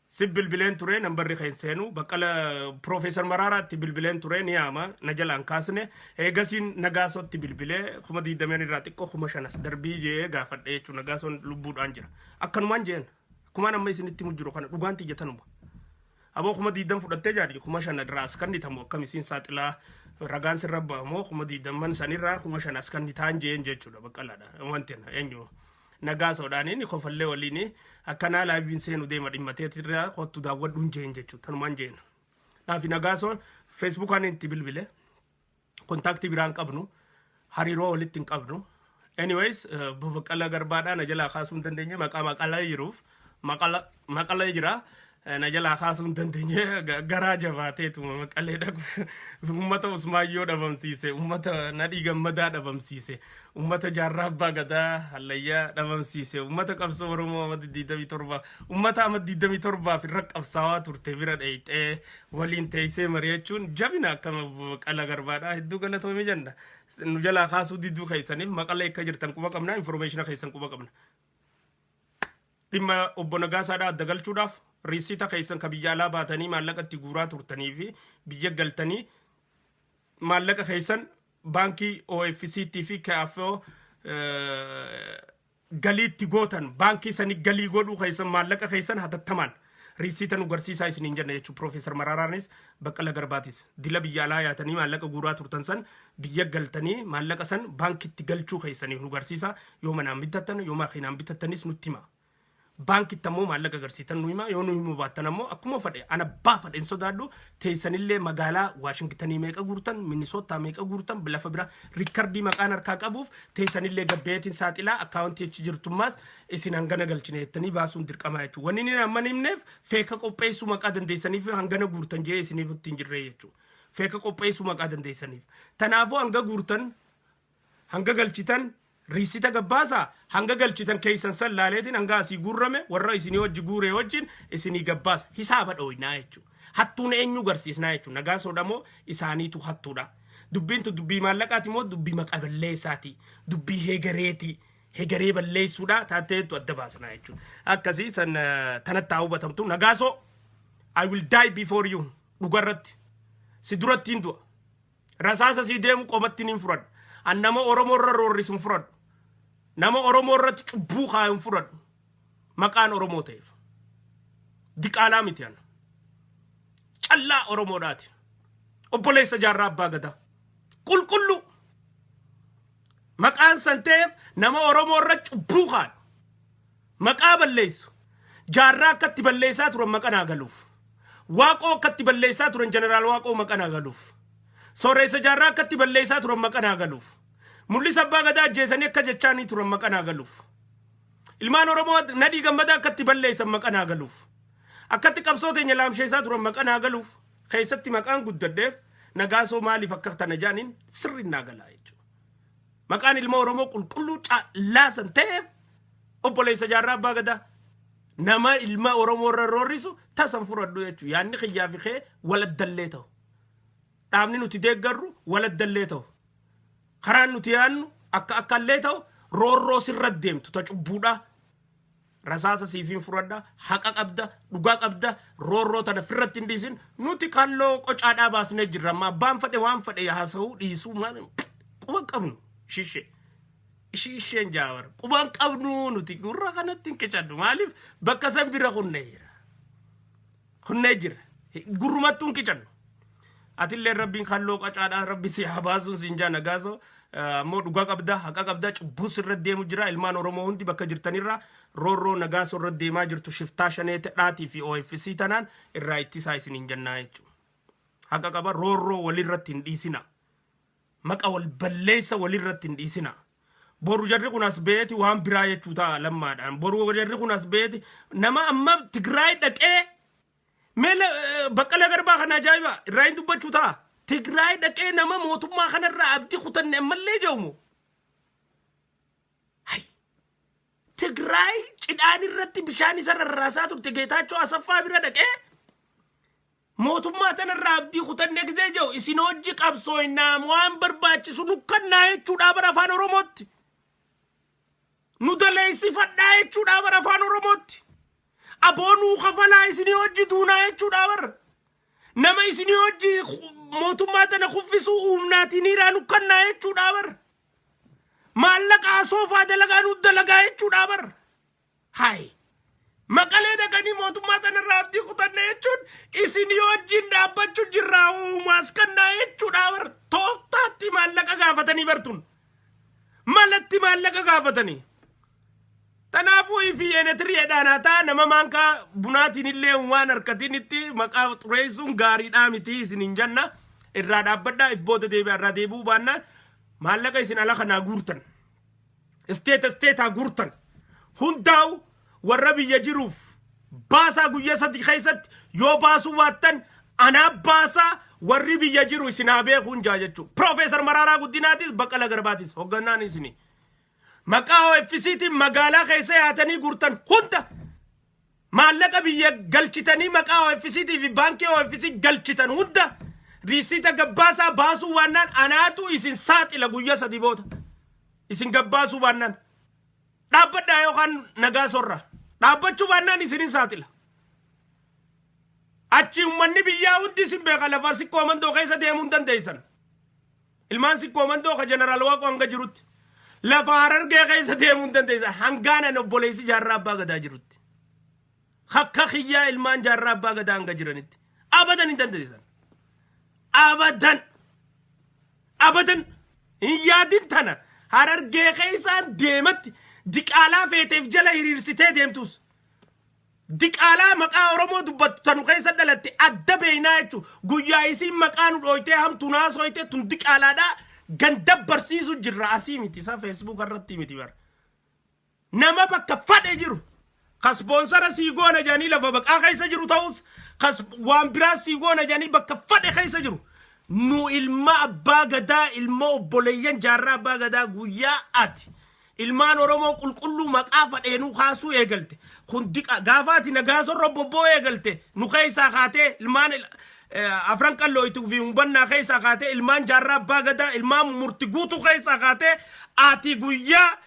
Si bilbileen ture, nambarri keen seenu. Baqqala Profeesar Maraaraatti bilbileen ture, ni yaama, na jalaan kaasne. Eegasiin Nagaasootti bilbilee 20,000 irraa xiqqoo 5,000 as darbii jee gaafadhe jechuudha. Nagaasoon lubbuudhaan jira. Akkanumaan jeen, akkumaan amma isinitti himu jiru kana, dhugaan xiyyatanuma. Aboo, 20,000 fudhattee jaadhi, 5,000 irraa as kannitamu akkamisiin saaxilaa ragaan sirra ba'amoo 20,000 sanirraa 5,000 as kannitaan jeen jechuudha. Baqqalaadha wanti eenyu Nagaasoodhaan inni kofallee waliin akkanaa liveiin seenu deema dhimmateetirraa kottu daawwadhuun jeen jechuudha, tanumaan jeen. Naafi Nagaasoon Facebookaan itti bilbile, contactii biraan qabnu, hariiroo walitti hin qabnu. Anyways, Baqqala Garbaadhaa na jalaa kaasuu hin dandeenye. Maqaa maqalaa jiruuf maqalee jira. Na jalaa kaasuu hin dandeenye, garaa jabaateetuma maqalee dhaqu. Uummata Usmaayyoo dhabamsiise, uummata Nadhii Gammadaa dhabamsiise, uummata Jaarraa Abbaa Gadaa Hallayyaa dhabamsiise, uummata qabsoo Oromoo amma 27, uummata amma 27 irra qabsaawaa turte bira dheeyxee waliin teessee mari'achuun jabina akkama. Baqqala Garbaadhaa hedduu galatoomii jenna. Nu jalaa kaasuu didduu keessaniif maqalee akka jirtan quba qabna, informationa keessan quba qabna. Dhimma obbo Nagaasaadhaa adda galchuudhaaf receipta keessan ka biyya alaa baatanii maallaqa itti guuraa turtanii fi biyya galtanii maallaqa keessan baankii OFCT fi KFO galii itti gootan, baankii sanii galii godhuu keessan, maallaqa keessan hatattamaan receipta nu garsiisaa isiniin jenna jechuudha. Profeesar Maraaraanis Baqqala Garbaatis dila biyya alaa yaatanii maallaqa guuraa turtan san biyya galtanii maallaqa san baankitti galchuu keessaniif nu garsiisaa. Yoo manaan bitattan, yoo makiinaan bitattanis nutti hima. Baankitti ammoo maallaqa agarsiitan nu hima. Yoo nu himuu baattan ammoo akkuma fedhe ana abbaa fedhe hin sodaadhu. Teessanillee magaalaa Waashingtanii meeqa guurtan, Minisootaa meeqa guurtan, lafa bira recordii maqaan harkaa qabuuf teessanillee gabbeetiin saaxilaa accountii achi jirtummaas isin hangana galchine jettanii baasuun dirqamaa jechuudha. Wanni inni amma hin himneef fake qopheessuu maqaa dandeessaniif hangana guurtan jee isiniif ittiin jirree jechuudha. Fake qopheessuu maqaa dandeessaniif. Tanaafuu hanga guurtan, hanga galchitan receipta gabbaasaa. Hanga galchitan keessan san laaleetiin hanga asii guurrame warra isinii wajji guuree wajjin isinii gabbaasa, hisaaba dhooynaa jechuudha. Hattuun eenyu garsiisnaa jechuudha. Nagaa soodhamoo isaaniitu hattuudha. Dubbiintu dubbii maallaqaati moo dubbii maqa balleessaati? Dubbii heegareeti. Heegaree balleessuudha taateetu adda baasnaa jechuudha. Akkasii san tanatti haa hubatamtu. Nagaasoo, I will die before you, dhugarratti. Si durattiin du'a. Rasaasa sii deemu qomatti niin fudhadhu. An nama Oromoo irra roorrisu hin fudhadhu. Nama Oromoo irratti cubbuu kaayu hin fudhadhu. Maqaan Oromoo ta'eef. Diqaalaa miti ana. Callaa Oromoodhaati. Obboleessa Jaarraa Abbaa Gadaa. Qulqulluu. Maqaan san ta'eef nama Oromoo irra cubbuu kaayu. Maqaa balleessu. Jaarraa akkatti balleessaa turan maqaa naa galuuf. Waaqoo akkatti balleessaa turan, Jeneraal Waaqoo, maqaa naa galuuf. Sooressa Jaarraa akkatti balleessaa turan maqaa naa galuuf. Mul'isa Abbaa Gadaa ajjeesanii akka jechaanii turan maqaa naa galuuf. Ilmaan Oromoo Nadhii Gammadaa akkatti balleessan maqaa naa galuuf. Akkatti qabsoo teenya laamsheessaa turan maqaa naa galuuf. Keessatti maqaan guddadheef Nagaasoo maaliif akka tana jaaniin sirri naa galaa jechuudha. Maqaan ilma Oromoo qulqulluu caalaa san ta'eef obboleessa Jaarraa Abbaa Gadaa nama ilma Oromoo irra roorrisu tasan fudhadhu jechuudha. Yaadni kiyyaa fi kee waladdallee ta'u. Dhaabni nuti deeggarru waladdallee ta'u. Karaan nuti yaadnu akka akkallee ta'u, roorroo sirra deemtu ta cubbuudhaa. Rasaasa siifiin fudhadha, haqa qabda, dhugaa qabda, roorroo tana firratti hin dhiisin. Nuti kalloo qocaadhaa baasnee jirra. Amma abbaan fedhe waan fedhe haasa'uu dhiisuu maal quba qabnu shishee. Ishii isheen jaawar quban qabnu, nuti gurra kanatti hin qicannu. Maaliif? Bakka san bira kunnee jira. Kunnee jira. Gurrumattuu hin qicannu. Atillee rabbiin kalloo qacaadhaa rabbi si haa baasuun siin jaa. Nagaasoo ammoo dhugaa qabda, haqa qabda, cubbuu sirra deemu jira. Ilmaan Oromoo hundi bakka jirtanirra roorroo Nagaasoo irra deemaa jirtu shiftaa shanee dhaatii fi OFC tanaan irraa ittisaa isiniin jennaa jechuudha. Haqa qaba, roorroo walirratti hin dhiisina. Maqa wal balleessa walirratti hin dhiisina. Boru jarri kun as beeti waan biraa jechuu ta'a lammaadhaan. Boru jarri kun as beeti nama amma Tigraay dhaqee mee Baqqala Garbaa kana ajaa'iba irraa hin dubbachuu ta'a. Tigraay dhaqee nama mootummaa kanarraa abdii kutanne ammallee jedhumu. Hay. Tigraay cidhaan irratti bishaan isa rarraasaa turte Geetaachoo Asaffaa bira dhaqee mootummaa tanarraa abdii kutanne gizee jiru isin hojii qabsoo hinnaam waan barbaachisu nukkannaa jechuudha bara afaan Oromootti. Nu daleessifadhaa jechuudha bara afaan Oromootti. Aboonuu kafalaa isinii hojii duunaa jechuudha bar. Nama isinii hojii mootummaa tana kuffisuu humnaatiin hiraa nu kannaa jechuudha bar. Maallaqa asoofaa dalagaa nu dalagaa jechuudha bar. Hai. Maqalee dhaqanii mootummaa tanarraa abdii kutanne jechuun isinii wajjin dhaabbachuu jirraa uumaas kannaa jechuudha bar. Tooftaatti maallaqa gaafatanii bartun. Malatti maallaqa gaafatanii. Kanaafuu ifi eenetiriidhaan haa ta'a, nama maankaa bunaatiin illee waan harkatiin itti maqaa xureessuun gaariidhaa miti isin hin janna. Irraa dhaabbadhaa, if booda deebi'a. Irraa deebi'uu baannaan maallaqa isin ala kanaa guurtan, isteeta isteetaa guurtan hundaa'u warra biyya jiruuf baasaa. Guyyaa 3 keessatti yoo baasuu baattan anaa baasaa, warri biyya jiru isin haa beekuun jaa jechuudha. Piroofeesar Maraaraa Guddinaatis Baqqala Garbaatis hoggannaan isinii. Maqaa OFCtiin magaalaa keessa yaatanii guurtan hunda, maallaqa biyya galchitanii maqaa OFCtii fi baankii OFC galchitan hunda riisiita gabbaasaa. Baasuu baannaan anaatu isin saaxila. Guyyaa 3 booda isin gabbaasuu baannaan, dhaabbadhaa yookaan nagaa sorra dhaabbachuu baannaan isinin saaxila. Achi uummanni biyyaa hundi isin beeka. Lafa Sikkoo Mandoo keessa deemuu hin dandeessan. Ilmaan Sikkoo Mandoo ka Jeneraal Waaqoo hanga jirutti. Lafa Harargee keessa deemuu hin dandeessan. Hangaanan obboleessi Jaarraa Abbaa Gadaa jirutti. Hakka kiyyaa ilmaan Jaarraa Abbaa Gadaa hanga jiranitti. Abadan hin dandeessan. Abadan. Abadan. Hin yaadin tana. Harargee keessaan deematti diqaalaa feeteef jala hiriirsitee deemtus. Diqaalaa maqaa Oromoo dubbattu tanu keessa dhalatte adda beeynaa jechuun guyyaa isiin maqaa nu dhooytee hamtu naasooyte tun diqaalaadhaa ganda barsiisu jirra. Asii miti, isa Facebook irratti miti bara. Nama bakka fadhe jiru ka sponsor sii goona jedhanii lafa baqaa keessa jiru ta'us, kas waan biraa sii goona jedhanii bakka fadhe keessa jiru, nu ilma Abbaa Gadaa, ilma obboleeyyan Jaarraa Abbaa Gadaa, guyyaa ati ilmaan Oromoo qulqulluu maqaa fadheenuu kaasuu eegalte kun diqa. Gaafa ati nagaa sorra bobboo eegalte nu keessaa kaatee ilmaan Afran Qallooyituu fi Humbannaa keessaa kaatee, ilmaan Jaarraa Abbaa Gadaa, ilmaan Murti Guutuu keessaa kaatee ati guyyaa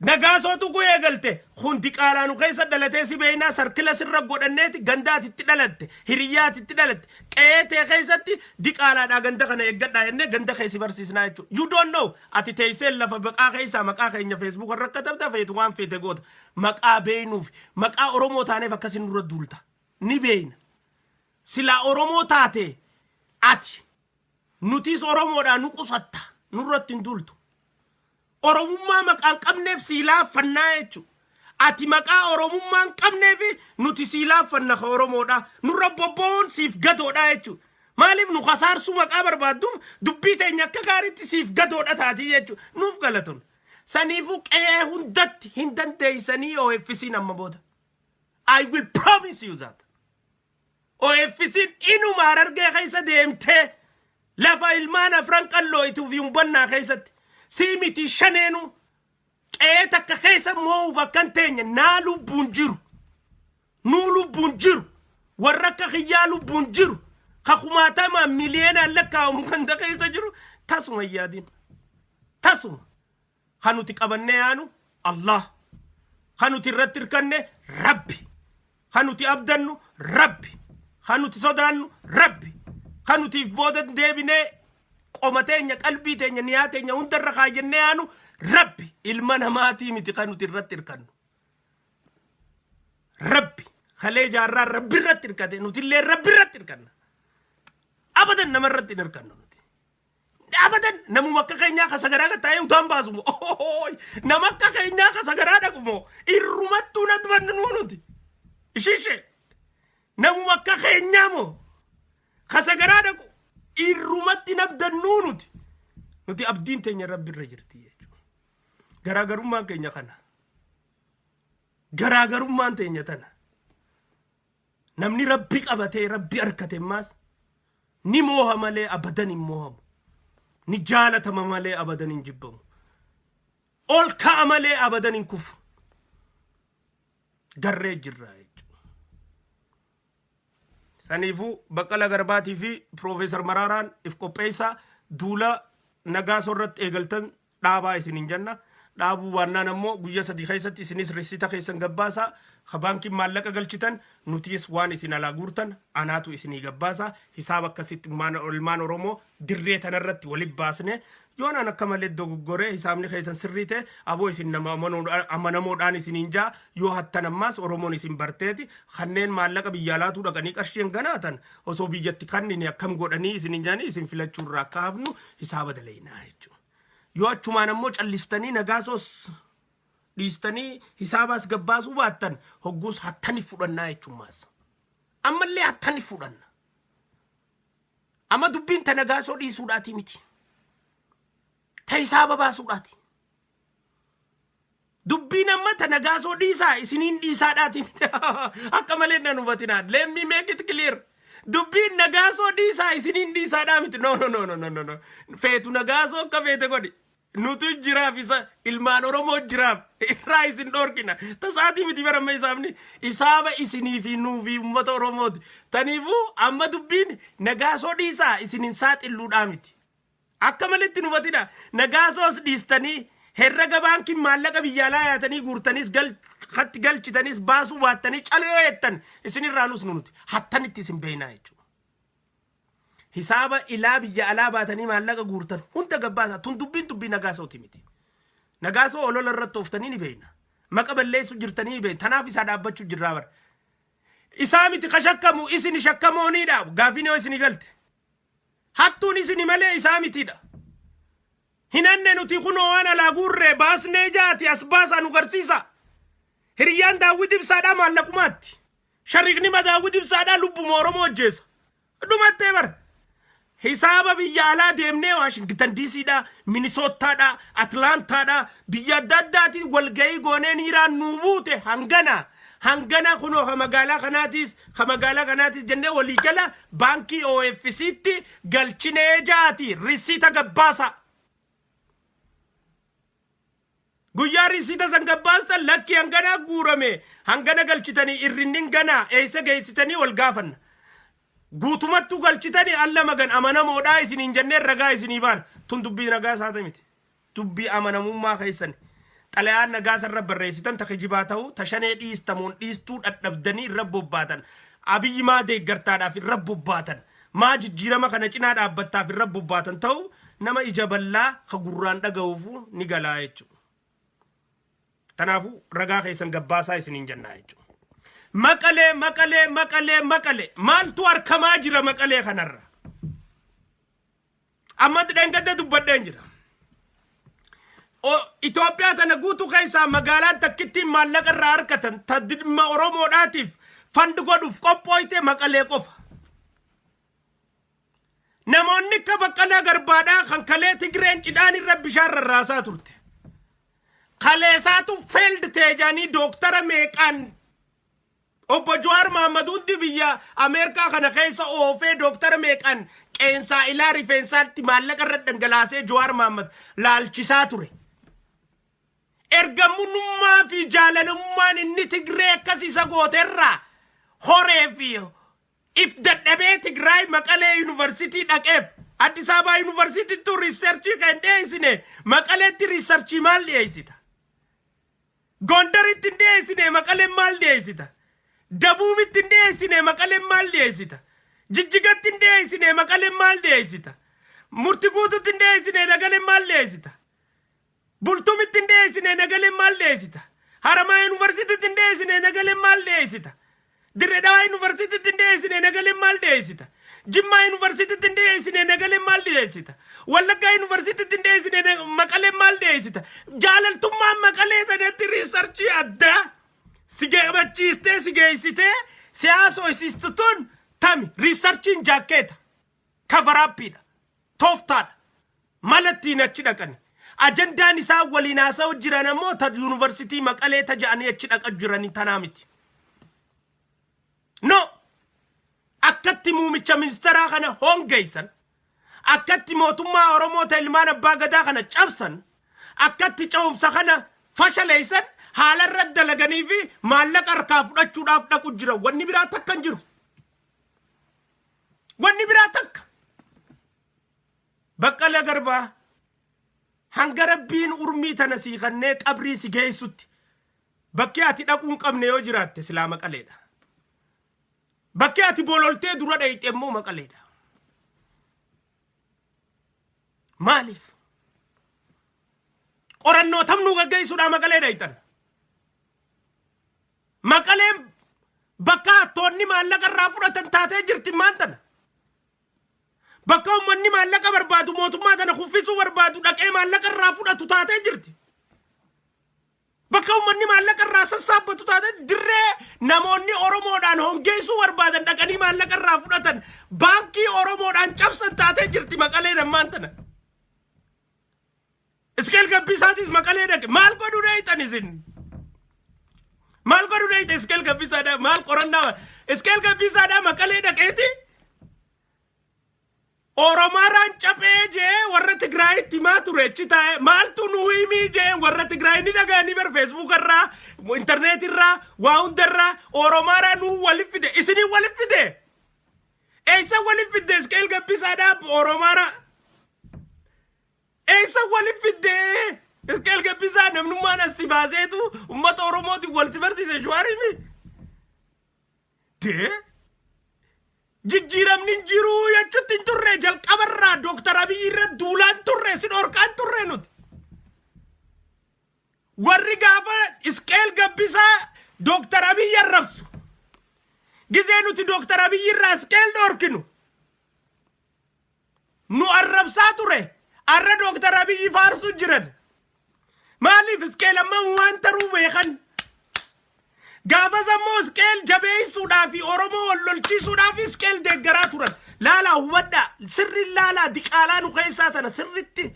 nagaasootu ku eegalte kun diqaalaa nu keessa dhalatee si beeynaa. Sarkila sirra godhanneeti ganda ati itti dhalatte, hiriyyaa ati itti dhalatte, qe'ee tee keessatti diqaalaadhaa ganda kana eeggadhaa jennee ganda keessi barsiisnaa jechuudha. You don't know, ati teessee lafa baqaa keessaa maqaa keenya Facebook irra katabda, feetu waan feete goota. Maqaa beeynuuf maqaa Oromoo taaneef akkasin nurra duulta ni beeyna. Silaa Oromoo taate ati nutis Oromoodhaa nu qusatta, nurratti hin duultu. Oromummaa maqaan qabneef sii laaffannaa jechuudha. Ati maqaa Oromummaa hin qabneef nuti sii laaffanna ka Oromoodha. Nurra bobba'uun siif gadoodha jechuudha. Maaliif nu kasaarsuu maqaa barbaadduuf dubbii teenya akka gaariitti siif gadoodha taatii jechuudha. Nuuf galatun. Saniifuu qe'ee hundatti hin dandeessanii OFC'n amma booda. I will promise you that. OFC'n inuma Harargee keessa deemtee lafa ilmaan Afran Qallooyituu fi Humbannaa keessatti sii miti shaneenu qe'ee takka keessa moo'uuf akkan teenya naa lubbuun jiru. Nuu lubbuun jiru. Warra akka kiyyaa lubbuun jiru. Ka kumaatamaan miliyeenaan lakkaa'amu ganda keessa jiru tasuma hin yaadin. Tasuma. Kan nuti qabannee yaanu Allah. Kan nuti irratti hirkanne Rabbi. Kan nuti abdannu Rabbi. Kan nuti sodaannu Rabbi. Kan nuti if booda deebinee qoma teenya, qalbii teenya, niyaa teenya hundarra kaayyannee yaanu Rabbi. Ilma namaatii miti kan nuti irratti hirkannu. Rabbi kalee jaarraa Rabbi irratti hirkate, nuti illee Rabbi irratti hirkanna. Abadan nama irratti hin hirkannu nuti. Abadan namuma akka keenyaa ka sagaraa taa'ee utaan baasu moo, nama akka keenyaa ka sagaraa dhaqu moo irrumattuu natti bannu nuti. Ishishe namuma akka keenyaa moo ka sagaraa dhaqu irrumatti nabdannuu nuti. Nuti abdiin teenya Rabbi irra jirti jechuudha. Garaagarummaan keenya kana. Garaagarummaan teenya tana. Namni Rabbi qabatee Rabbi harkate maas ni mooha malee abadan hin moohamu. Ni jaalatama malee abadan hin jibbamu. Ol ka'a malee abadan hin kufu. Garree jirra jechuudha. Saniifuu Baqqala Garbaatii fi Piroofeesar Maraaraan if qopheessaa, duula nagaa sorratti eegaltan dhaabaa isin hin jenna. Dhaabuu waannaan ammoo guyyaa 3 keessatti isinis risiita keessan gabbaasaa, ka baankiin maallaqa galchitan, nutis waan isin alaa guurtan anaatu isinii gabbaasaa. Hisaaba akkasitti ilmaan Oromoo dirree tanarratti walit baasne, yoonaan akka malee dogoggoree hisaabni keessan sirrii ta'e, aboo isin nama amanamoodhaan isiniin jaa. Yoo hattan ammaas Oromoon isin barteeti, kanneen maallaqa biyya alaatuu dhaqanii qarshiin ganaatan osoo biyyatti kannine akkam godhanii isiniin jaanii isin filachuurraa akka hafnu hisaaba dalaynaa jechuudha. Yoo achumaan ammoo calliftanii Nagaasoos dhiistanii hisaabaas gabbaasuu baattan, hogguus hattani fudhannaa jechuun ammallee hattani fudhanna. Amma dubbiin ta Nagaasoo dhiisuudhaati miti. Ta hisaaba baasuudhaati. Dubbiin amma ta Nagaasoo dhiisaa isiniin dhiisaadhaati miti. Akka malee nan hubatinaa. Let me make it clear. Dubbiin Nagaasoo dhiisaa isiniin dhiisaadhaa miti. No, no, no, no, no, no, no. Feetu Nagaasoo akka feete godhi. Nutu jiraaf, isa ilmaan Oromoo jiraaf, irraa isin dhorkina. Tasaatii miti baramma hisaabni. Hisaaba isinii fi nuu fi uummata Oromooti. Taniifuu amma dubbiin Nagaasoo dhiisaa isinin saaxilluudhaa miti. Akka malitti nu hubatina. Nagaasoos dhiistanii herrega baankiin maallaqa biyya alaa yaatanii guurtaniis hatti galchitanis baasuu baattanii calee jettan isinirraa nus nuti hattanitti isin beeynaa jechuudha. Hisaaba ilaa biyya alaa baatanii maallaqa guurtan hunda gabbaasaa. Tun dubbiin dubbii Nagaasooti miti. Nagaasoo olola irratti ooftanii ni beeyna. Maqa balleessuu jirtanii ni beeyna. Tanaaf isaa dhaabbachuu jirraa bara. Isaa miti ka shakkamu, isin shakkamooniidha. Gaafiin yoo isini galte. Hattuun isini malee isaa mitiidha. Hinanne nuti, kunoo waan alaa guurree baasnee jaati, as baasaa nu garsiisa. Hiriyyaan Daawwit Ibsaadhaa maallaqumaatti. Shariikni Daawwit Ibsaadhaa lubbuma Oromoo hojjeessa. Dhumattee bara. Hisaaba biyya alaa deemnee Waashingtan DCdha, Minisootaadha, Atlaantaadha, biyya adda addaatiin walgahii goonee niiraan nuu buute hangana. Hangana kunoo ka magaalaa kanaatiis, ka magaalaa kanaatiis jennee waliigala baankii OFCtti galchinee jaati, risiita gabbaasa. Guyyaa risiita san gabbaastan, lakkii hangana guurame, hangana galchitanii, irrinnin ganaa eessa geessitanii wal gaafanna. Guutumattuu galchitanii alla magan amanamoodhaa isiniin jennee ragaa isinii baana. Tun dubbii nagaa isaati miti. Dubbii amanamummaa keessan. Xalayaan nagaa irra barreessitan ta kijibaa ta'uu, ta shanee dhiistamuun dhiistuu dhadhabdanii irra bobbaatan. Abiyyi maa deeggartaadhaaf irra bobbaatan. Maa jijjiirama kana cinaa dhaabbattaaf irra bobbaatan ta'uu nama ija bal'aa ka gurraan dhaga'uufu ni galaa jechuudha. Kanaafuu ragaa keessan gabbaasaa isiniin jennaa jechuudha. Maqalee, Maqalee, Maqalee, Maqalee, maaltu harkamaa jira Maqalee kanarra? Amma dheengadda dubbadheen jira. Itoophiyaa tana guutuu keessaa magaalaan takkittiin maallaqa irraa harkatan, ta dhimma Oromoodhaatiif fund godhuuf qophooyte, Maqalee qofa. Namoonni akka Baqqalaa Garbaadhaa kan kalee Tigreen cidhaan irra bishaan rarraasaa turte. Kaleessaatu failed teejanii dooktara meeqaan obbo Jawaar Mahaammad hundi biyya Ameerikaa kana keessa oofee, dooktara meeqaan qeensaa ilaa rifeensaatti maallaqa irra dhangalaasee Jawaar Mahaammad laalchisaa ture. Ergamummaa fi jaalalummaan inni Tigree akkas isa gooterraa horee fi if dadhabee Tigraay Maqalee Yuunivarsiitii dhaqeef, Addis Ababaa Yuunivarsiitiittuu research kan dhiyeessine, Maqaleetti research maal dhiyeessita? Gondaritti hin dhiyeessine, Maqaleen maal dhiyeessita? Dabuubitti hin dhiyeessine, Maqaleen maal dhiyeessita? Jijjigatti hin dhiyeessine, Maqaleen maal dhiyeessita? Murti guututti hin dhiyeessine, Maqaleen maal dhiyeessita? Bultumitti hin dhiyeessine, Nagaleen maal dhiyeessita? Haramaa Yuunivarsiitiitti hin dhiyeessine, Nagaleen maal dhiyeessita? Dirree Dhawaa Yuunivarsiitiitti hin dhiyeessine, Nagaleen maal dhiyeessita? Jimmaa Yuunivarsiitiitti hin dhiyeessine, Nagaleen maal dhiyeessita? Wallaggaa Yuunivarsiitiitti hin dhiyeessine, Maqaleen maal dhiyeessita? Jaalaltummaan Maqalee sanatti research addaa si gammachiistee, si geessitee siyaasa tun tami? Researchiin jaakkeeta cover upiidha, tooftaadha, mala ittiin achi dhaqani. Ajandaan isaan waliin haasa'u jiran ammoo ta yuunivarsiitii Maqalee ta ja'anii achi dhaqa jiranii tanaa miti. No, akkatti muumicha ministeeraa kana hongeessan, akkatti mootummaa Oromoo ta ilmaan abbaa gadaa kana cabsan, akkatti ce'umsa kana fashaleessan haala irra dalaganii fi maallaqa harkaa fudhachuudhaaf dhaqu jira. Wanni biraa takka hin jiru. Wanni biraa takka. Baqqala Garbaa Hanga Rabbiin urmii tana sii kannee qabrii si geessutti bakki ati dhaquu hin qabne yoo jiraatte silaa Maqaleedha. Bakki ati bololtee dura dhayxe immoo Maqaleedha. Maaliif? Qorannoo tamnuu gaggeessuudhaa Maqalee dhayxan. Maqaleen bakka hattoonni maallaqa irraa fudhatan taatee jirti maan tana. Bakka uummanni maallaqa barbaadu, mootummaa tana kuffisuu barbaadu dhaqee maallaqa irraa fudhatu taatee jirti. Bakka uummanni maallaqa irraa sassaabbatu taatee, dirree namoonni Oromoodhaan hongeessuu barbaadan dhaqanii maallaqa irraa fudhatan, baankii Oromoodhaan cabsan taatee jirti Maqaleen ammaan tana. Iskeel Gabbisaatis Maqalee dhaqe. Maal godhuu dheeyxan isin? Maal godhuu dheeyxe Iskeel Gabbisaadha? Maal qorannaa? Iskeel Gabbisaadha Maqalee dhaqeeti? Oromaaraan caphee jee warra Tigraayitti himaa ture achi taa'ee. Maaltu nu himii jee warra Tigraay ni dhaga'anii bar, Facebook irraa, intarneet irraa, waa hundarraa Oromaaraa nu walif fide. Isinii walif fide. Eessa walif fidde Iskeel Gabbisaadha Oromaaraa? Eessa walif fidde? Iskeel Gabbisaa namnummaan as si baaseetu uummata Oromootiin wal si barsiise Jawaarimi. Dee? Jijjiiramni hin jiru jechuutti hin turre. Jalqabarraa Dooktar Abiyyi irra duulaan turre, si dhorkaan turre nuti. Warri gaafa Isqeel Gabbisaa Dooktar Abiyyi arrabsu, gizee nuti Dooktar Abiyyi irraa Isqeel dhorkinu nu arrabsaa ture. Arra Dooktar Abiyyi faarsuu jiran. Maaliif? Isqeel amma waan taruu beekan. Gaafas ammoo Isqeel jabeessuudhaa fi Oromoo wal lolchiisuudhaaf Isqeel deeggaraa turan. Laalaa, hubadhaa, sirri laalaa, diqaalaa nu keessaa tana sirritti.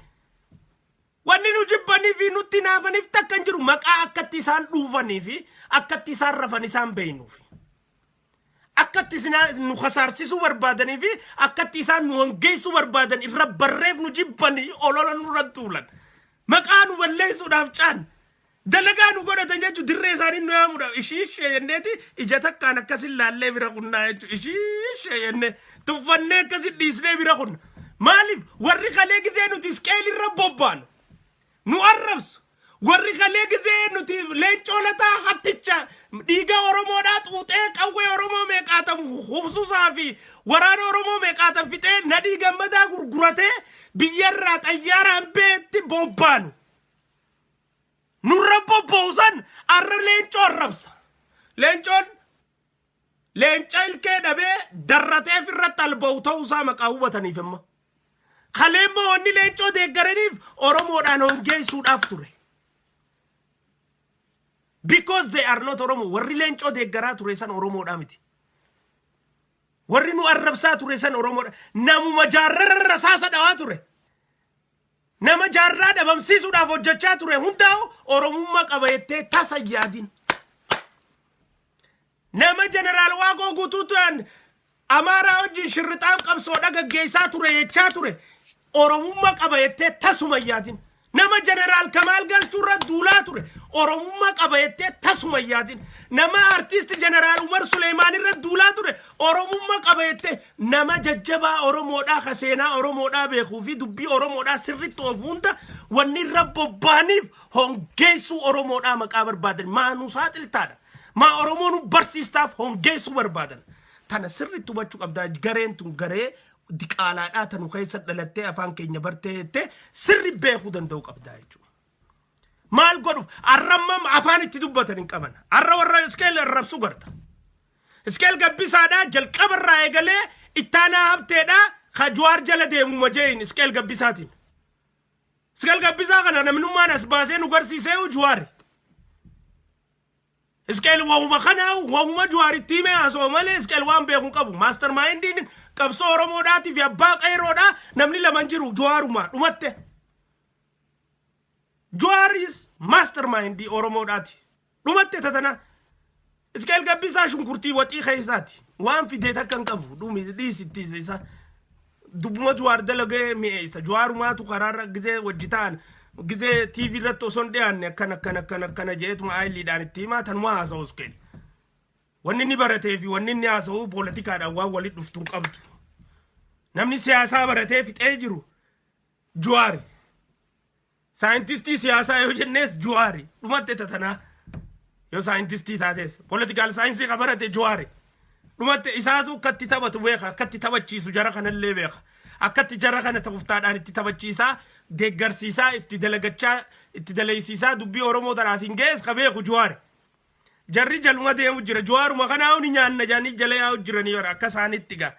Wanni nu jibbanii fi nutti naafaniif takka hin jiru, maqaa akkatti isaan dhuufanii fi akkatti isaan rafan isaan beeynuufi. Akkatti isin nu kasaarsisuu barbaadanii fi akkatti isaan nu hongeessuu barbaadan irra barreef nu jibbanii olola nurra tuulan. Maqaa nu balleessuudhaaf caan. Dalagaa nu godhatan jechuun dirree isaanii nu yaamuudhaaf ishii ishee jenneeti ija takkaan akkasin laallee bira kunnaa jechuudha. Ishii ishee jennee tuffannee akkasin dhiisnee bira kunna. Maaliif? Warri kalee gizee nuti Isqeel irra bobbaanu nu arrabsu. Warri kalee gizee nuti Leencoo Lataa hatticha dhiiga Oromoodhaa xuuxee qawwee Oromoo meeqaatan hufsusaa fi waraana Oromoo meeqaatan fixee Nadhii Gammadaa gurguratee biyyarraa xayyaaraan beetti bobbaanu. Nurra bobba'u san arra Leencoo arrabsa. Leencoon leenca ilkee dhabee darratee irratti alba'u ta'uusaa maqaa hubataniif immoo. Kalee immoo wanni Leencoo deeggaraniif Oromoodhaan hongeessuudhaaf ture. Because they are not Oromo. Warri Leencoo deeggaraa ture san Oromoodhaa miti. Warri nu arrabsaa ture san Oromoodha. Namuma jaarrarra rasaasa dhawaa ture. Nama jaarraa dhabamsiisuudhaaf hojjechaa ture hundaa'u Oromummaa qaba jettee tasa hin yaadin. Nama Jeneraal Waaqoo Guutuutu Amaaraa wajjin shirrixaan qabsoodha gaggeessaa ture jechaa ture Oromummaa qaba jettee tasuma hin yaadin. Nama Jeneraal Kamaal Galchuurra duulaa ture Oromummaa qaba jettee tasuma hin yaadin. Nama artiist Jeneraal Umar Suleemaan irra duulaa ture Oromummaa qaba jettee, nama jajjabaa Oromoodhaa ka seenaa Oromoodhaa beekuu fi dubbii Oromoodhaa sirritti oofu hunda wanni irra bobbaaniif hongeessuu Oromoodhaa maqaa barbaadan. Maa nu saaxiltaadha. Maa Oromoo nu barsiistaaf hongeessuu barbaadan. Tana sirritti hubachuu qabdaa. Gareen tun garee diqaalaadhaa tanu keessa dhalattee afaan keenya bartee jettee sirri beekuu danda'uu qabdaa jechuudha. Maal godhuuf arramma afaan itti dubbatan hin qaban. Arra warra Iskeel arrabsu garta. Iskeel Gabbisaadhaa jalqaba irraa eegalee Ittaanaa Habteedhaa ka Jawaar jala deemuma jeeyin Iskeel Gabbisaatiin. Iskeel Gabbisaa kana namnummaan as baasee nu garsiisee Jawaari. Iskeel wahuma kana wahuma Jawaaritti himee haasa'u malee Iskeel waan beeku hin qabu. Master mindiin qabsoo Oromoodhaatii fi abbaa qeeroodhaa namni lama hin jiru, Jawaaruma dhumatte. Jawaaris master mindii Oromoodhaati. Dhumatte tatana. Iskeel Gabbisaa shunkurtii waxii keessaati. Waan fidee takka hin qabu. Dhumi dhiisitti isa. Dubbuma Jawaar dalagee mi'eessa. Jawaarumaatu karaarra gizee wajji ta'an, gizee TV irratti osoo hin dhiyaanne akkana akkana akkana akkana jeetuma aayiliidhaan itti himaa tanuma haasa'u Iskeel. Wanni inni baratee fi wanni inni haasa'u poolitikaadhaan waan walitti dhuftu hin qabdu. Namni siyaasaa baratee fixee jiru Jawaari. Saayintistii siyaasaa yoo jennees Juwaari. Dhumatte tatanaa. Yoo saayintistii taates political science ka barate Juwaari. Dhumatte, isaatu akkatti taphatu beeka, akkatti taphachiisu jara kanallee beeka. Akkatti jara kana tooftaadhaan itti taphachiisaa, deeggarsiisaa, itti dalagachaa, itti dalaysiisaa dubbii Oromoo tanaas hin gees ka beeku Juwaari. Jarri jaluma deemu jira. Juwaaruma kanaa ni nyaanna jaanii jala yaa'u jiranii bara akka isaanitti gaa.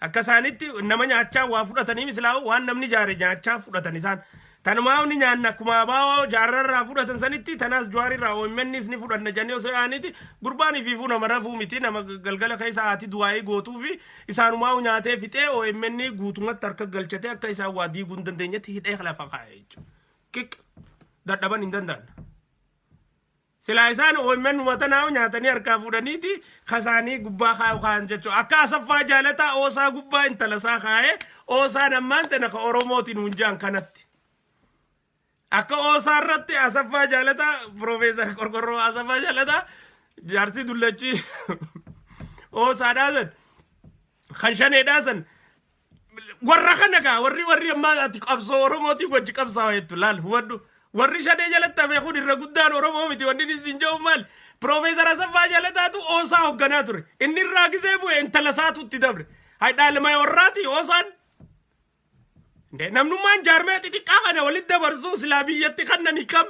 Akka isaanitti nama nyaachaa waa fudhatanii, misilaa waan namni jaare nyaachaa fudhatan isaan. Tanumaa ni nyaanna, akkuma abaa'oo jaarrarraa fudhatan sanitti tanaas Juwaarirraa OMNs ni fudhanna jennee osoo yaa'aniiti, gurbaan ifiifuu nama rafuu miti, nama galgala keessa haati du'aayii gootuu fi isaanumaa nyaatee fixee OMN guutumatti harka galchatee akka isaan waa diiguu hin dandeenyetti hidhee lafa kaa'e jechuudha. Qiq dadhaban hin danda'an. Silaa isaan OMN uummata nyaatanii harkaa fuudhaniiti kasaanii gubbaa kaa'u kaa'an jechuudha. Akka Asaffaa Jaalataa oosaa gubbaa intala isaa kaa'ee, oosaan ammaan tana ka Oromootiin hunjaan kanatti. Akka oosaa irratti Asaffaa Jaalataa, Piroofeesar Qorqorroo Asaffaa Jaalataa, jaarsi dullachi oosaadhaa san kan shaneedhaa san, warra kana gaa warri ammaa ati qabsoo Oromootiin wajji qabsaa'aa jettu laal hubadhu. Warri shanee jalatti hafe kun irra guddaan Oromoo miti. Wanni inni siin jedhu maal? Piroofeesar Asaffaa Jaalataatu oosaa hoogganaa ture. Inni irraa gisee bu'e intala isaatu itti dabre. Hay dhaalma warraati oosaan. Namnummaan jaarmee xixiqqaa kana walitti dabarsuu silaa biyyatti kannani kam?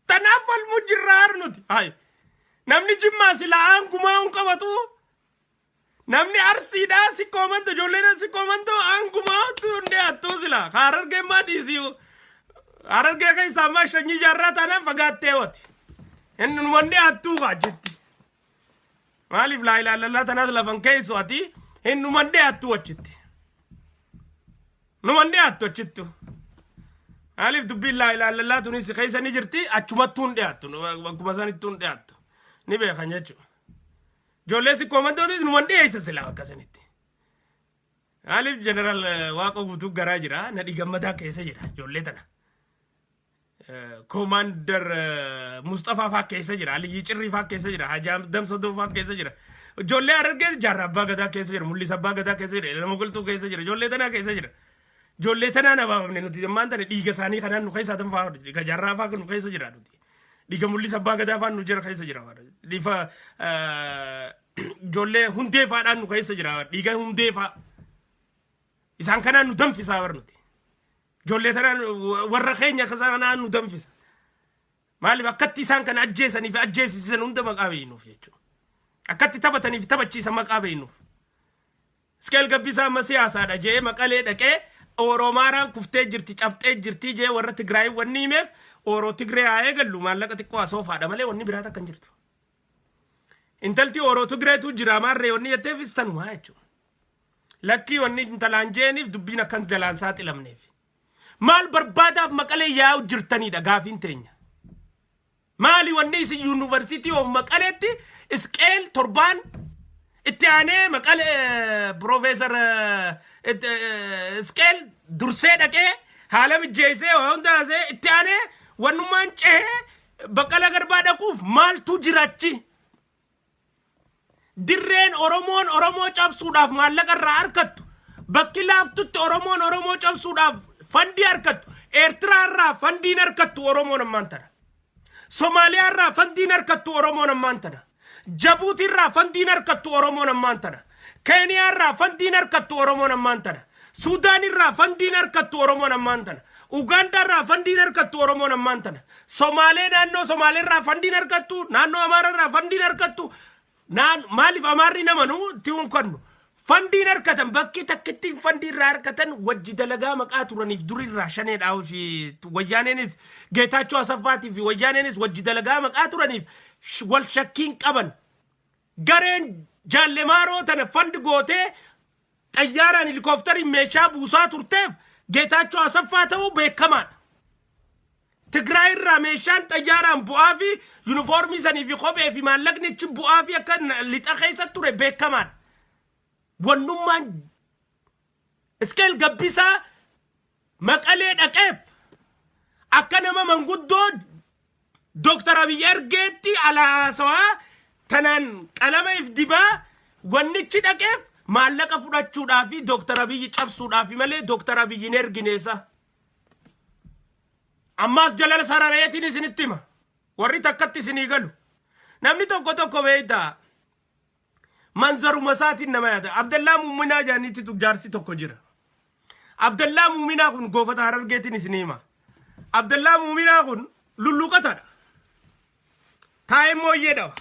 Tanaaf falmuu jirraa har nuti. Hay namni Jimmaa silaa aangumaa hin qabatu. Namni Arsiidhaa sikkoo manto, ijoolleen sikkoo manto aangumaa hundee hattuu silaa. Harargee maa dhiisii? Harargee keessaa ammaa shanyii jaarraa taanaan fagaattee wati. Inni wanni hattuu kaa jetti. Maaliif laa ilaallallaa tanaas lafan keessu ati hin numan dhiyaattu achitti. Numan dhiyaattu achittu. Maaliif dubbiin laa ilaallallaa tunis keessa ni jirti, achumattuu hin dhiyaattu. Akkuma sanittuu hin dhiyaattu. Ni beekan jechuudha. Ijoollee sikkoo mantootis numan dhiyeessa silaa akka sanitti. Maaliif Jeneraal Waaqoo Guutuu garaa jira, Nadhi Gammadaa keessa jira ijoollee tana. Koomaandar Mustafaa faa keessa jira, Aliyyi Cirrii faa keessa jira, Hajaa Damsadoo faa keessa jira. Ijoollee Harargee Jaarraa Abbaa Gadaa keessa jira, Mul'isa Abbaa Gadaa keessa jira, Elama Qilxuu keessa jira, ijoollee tanaa keessa jira. Ijoollee tanaa na baafamne nuti ammaan tana dhiiga isaanii kanaan nu keessaa tanfaa, dhiiga jaarraa faa nu keessa jira nuti. Dhiiga Mul'isa Abbaa Gadaa faa nu jira keessa jira. Dhiifa ijoollee hundee faadhaan nu keessa jira, dhiiga hundee faa. Isaan kanaan nu danfisaa bar nuti. Ijoollee tanaan warra keenya kanaan nu danfisa. Maaliif akkatti isaan kana ajjeesanii fi ajjeesisisan hunda maqaa beeynuuf jechuudha. Akkatti taphatanii fi taphachiisan maqaa beeynuuf. Iskeel Gabbisaa amma siyaasaadha jee Maqalee dhaqee Oromaaraan kuftee jirti, cabxee jirti jee warra Tigraay wanni himeef, Oroo Tigree haa eegallu, maallaqa xiqqoo asoofaadha malee wanni biraa takka hin jirtu. Intalti Oroo Tigreetu jira maarree wanni jetteefis tanumaa jechuudha. Lakkii, wanni intalaan jeeniif dubbiin akkan jalaan saaxilamneef. Maal barbaadaaf Maqalee yaa'u jirtanidha gaafiin teenya. Maali wanni isin University of Maqaleetti Isqeel torbaan itti aanee Maqalee Piroofeesar Isqeel dursee dhaqee haala mijjeessee waa hunda haasee itti aanee wannummaan cehee Baqqala Garbaa dhaquuf maaltu jirachi? Dirreen Oromoon Oromoo cabsuudhaaf maallaqa irraa argattu, bakki laaftutti Oromoon Oromoo cabsuudhaaf fandii argattu, Eertiraa irraa fandiin argattu Oromoon ammaan tana. Somaaliyaa irraa fandiin argattu Oromoon ammaan tana. Jabuuti irraa fandiin argattu Oromoon ammaan tana. Keeniyaa irraa fandiin argattu Oromoon ammaan tana. Suudaan irraa fandiin argattu Oromoon ammaan tana. Ugaandaa irraa fandiin argattu Oromoon ammaan tana. Somaalee, naannoo Somaalee irraa fandiin argattu, naannoo Amaara irraa fandiin argattu. Naan maaliif Amaarri nama nu itti hunkannu? Fandiin argatan bakki takkittiin fandii irraa argatan wajji dalagaa maqaa turaniif durirraa shaneedhaa fi wayyaaneenis, Geetaachoo Asaffaatii fi wayyaaneenis wajji dalagaa maqaa turaniif wal shakkiin qaban. Gareen Jaallemaaroo tana fund gootee xayyaaraan helikooftariin meeshaa buusaa turteef Geetaachoo Asaffaa ta'uu beekamaadha. Tigraay irraa meeshaan xayyaaraan bu'aa fi yuunifoormii sanii fi kophee fi maallaqni achi bu'aa fi akka lixa keessa ture beekamaadha. Wannummaan Iskeel Gabbisaa Maqalee dhaqeef akka nama manguddoo Dooktar Abiy ergeetti alaasawaa tanaan qalama if dibaa wannichi dhaqeef maallaqa fudhachuudhaa fi Dooktar Abiy cabsuudhaaf malee Dooktar Abiy hin ergineessa. Ammaas jalala sarareetiin isinitti hima. Warri takkatti isinii galu. Namni tokko tokko beektaa manzaruma isaatiin nama yaada. Abdallaa Muuminaa jaaniitti jaarsi tokko jira. Abdallaa Muuminaa kun goofata Harargeetiin isinii hima. Abdallaa Muuminaa kun lulluqatadha. Taa'ee mooyyee dhawa.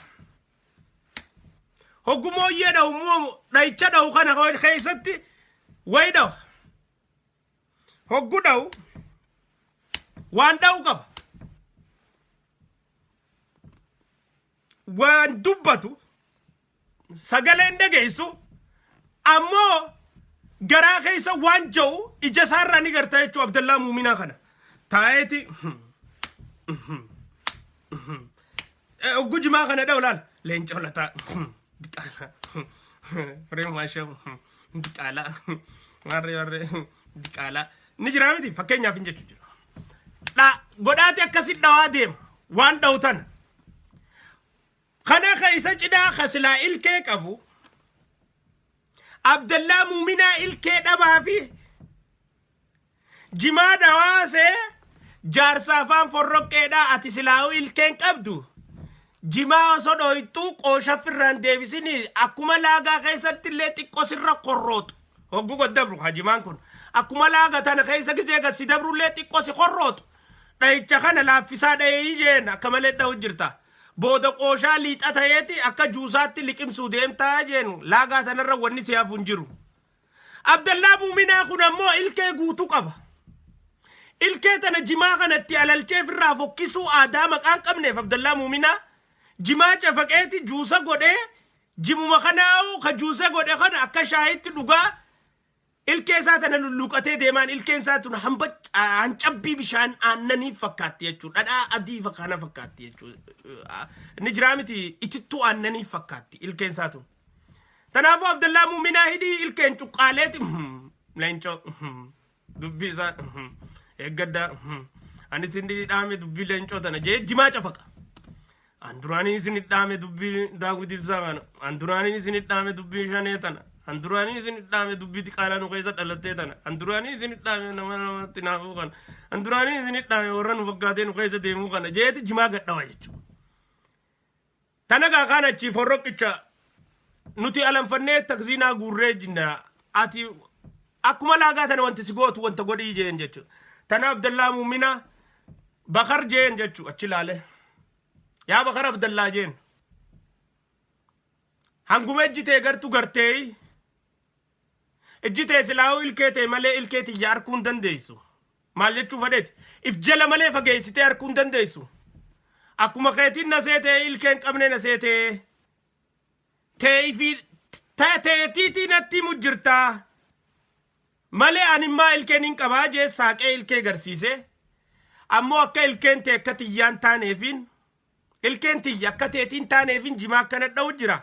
Hoggu mooyyee dhawu immoo dhahicha dhawu kana keessatti wayi dhawa. Hoggu dhawu waan dhawu qaba. Waan dubbatu sagaleen dhageessu ammoo garaa keessa waan ja'u ija isaarraa ni garta jechuu Abdallaa Muuminaa kana. Taa'eeti oggu jimaa kana dha'u laal leencoo lataa diqaalaa firee maashaa diqaalaa warree warree diqaalaa ni jiraa miti fakkeenyaaf hin jechu jira. Dha godhaati akkasi dhawaa deema waan dha'u tana. Kana ka isa cidhaa ka silaa ilkee qabu Abdallaa Muuminaa ilkee dhabaa fi jimaa dhawaasee jaarsa afaan forroqqeedhaa ati silaa'uu ilkeen qabdu jimaa osoo dhoyxuu qooshaffirraan deebisini akkuma laagaa keessatti illee xiqqoo sirra korrooxu hogguu gad dabru haa jimaan kun akkuma laaga tana keessa gizee gad si dabrullee xiqqoo si korrooxu dhahicha kana laaffisaa dhahee jeen akka malee dhahu jirta. Booda qooshaa liixa ta'eeti akka juusaatti liqimsuu deemtaa jeen laagaa tanarra wanni si hafu hin jiru. Abdallaa Muuminaa kun ammoo ilkee guutuu qaba. Ilkee tana jimaa kanatti alalchee ofirraa fokkisuu aadaa maqaan qabneef Abdallaa Muuminaa jimaa cafaqeeti juusa godhee jimuma kanaa'u ka juusa godhe kana akka shaayitti dhugaa Ilkee isaa tana lulluuqatee deemaan ilkeen isaa tun hamba hancabbii bishaan aannanii fakkaatti jechuudha. Dhadhaa adii kana fakkaatti jechuudha. Inni jiraa miti itittuu aannanii fakkaatti ilkeen isaa tun. Kanaafuu Abdallaa Muuminaa hidhii ilkeen cuqqaaleeti leencoo dubbii isaa eeggaddaa ani isin dhaame dubbii leencoo tana jee jimaa cafaqa. An duraanii isin dhaame dubbii Daawit Ibsaa kana. An duraanii isin dhaame dubbii shanee tana. An duraanii isin dhaame dubbii xiqaalaa nu keessa dhalattee tana. An duraanii isin dhaame nama namatti naafuu kana. An duraanii isin dhaame warra nu fakkaatee nu keessa deemuu kana. Jeeti jimaa gadhawa jechuudha. Tana gaa kaan achii forroqqicha nuti alanfannee takziinaa guurree jinna. Ati akkuma laagaa tana wanti si gootu wanta godhii jeen jechuudha. Tana Abdallaa Muuminaa Bakar jeen jechu achi laale. Yaa Bakar Abdallaa jeen. Hanguma ijji tee gartu garteeyi. Ijji tee silaa'uu ilkee tee malee ilkee tiyya arkuu hin dandeessu. Maal jechuu fadheeti? If jala malee fageessitee arkuu hin dandeessu. Akkuma keetiin na seetee ilkee hin qabne na seetee. Tee ifii teetiitii natti himu jirtaa. Malee animmaa ilkeen hin qabaa jee saaqee ilkee garsiise. Ammoo akka ilkeen tee akka tiyyaan taaneefiin ilkeen tiyya akka teetiin taaneefiin jimaa akkana dha'u jira.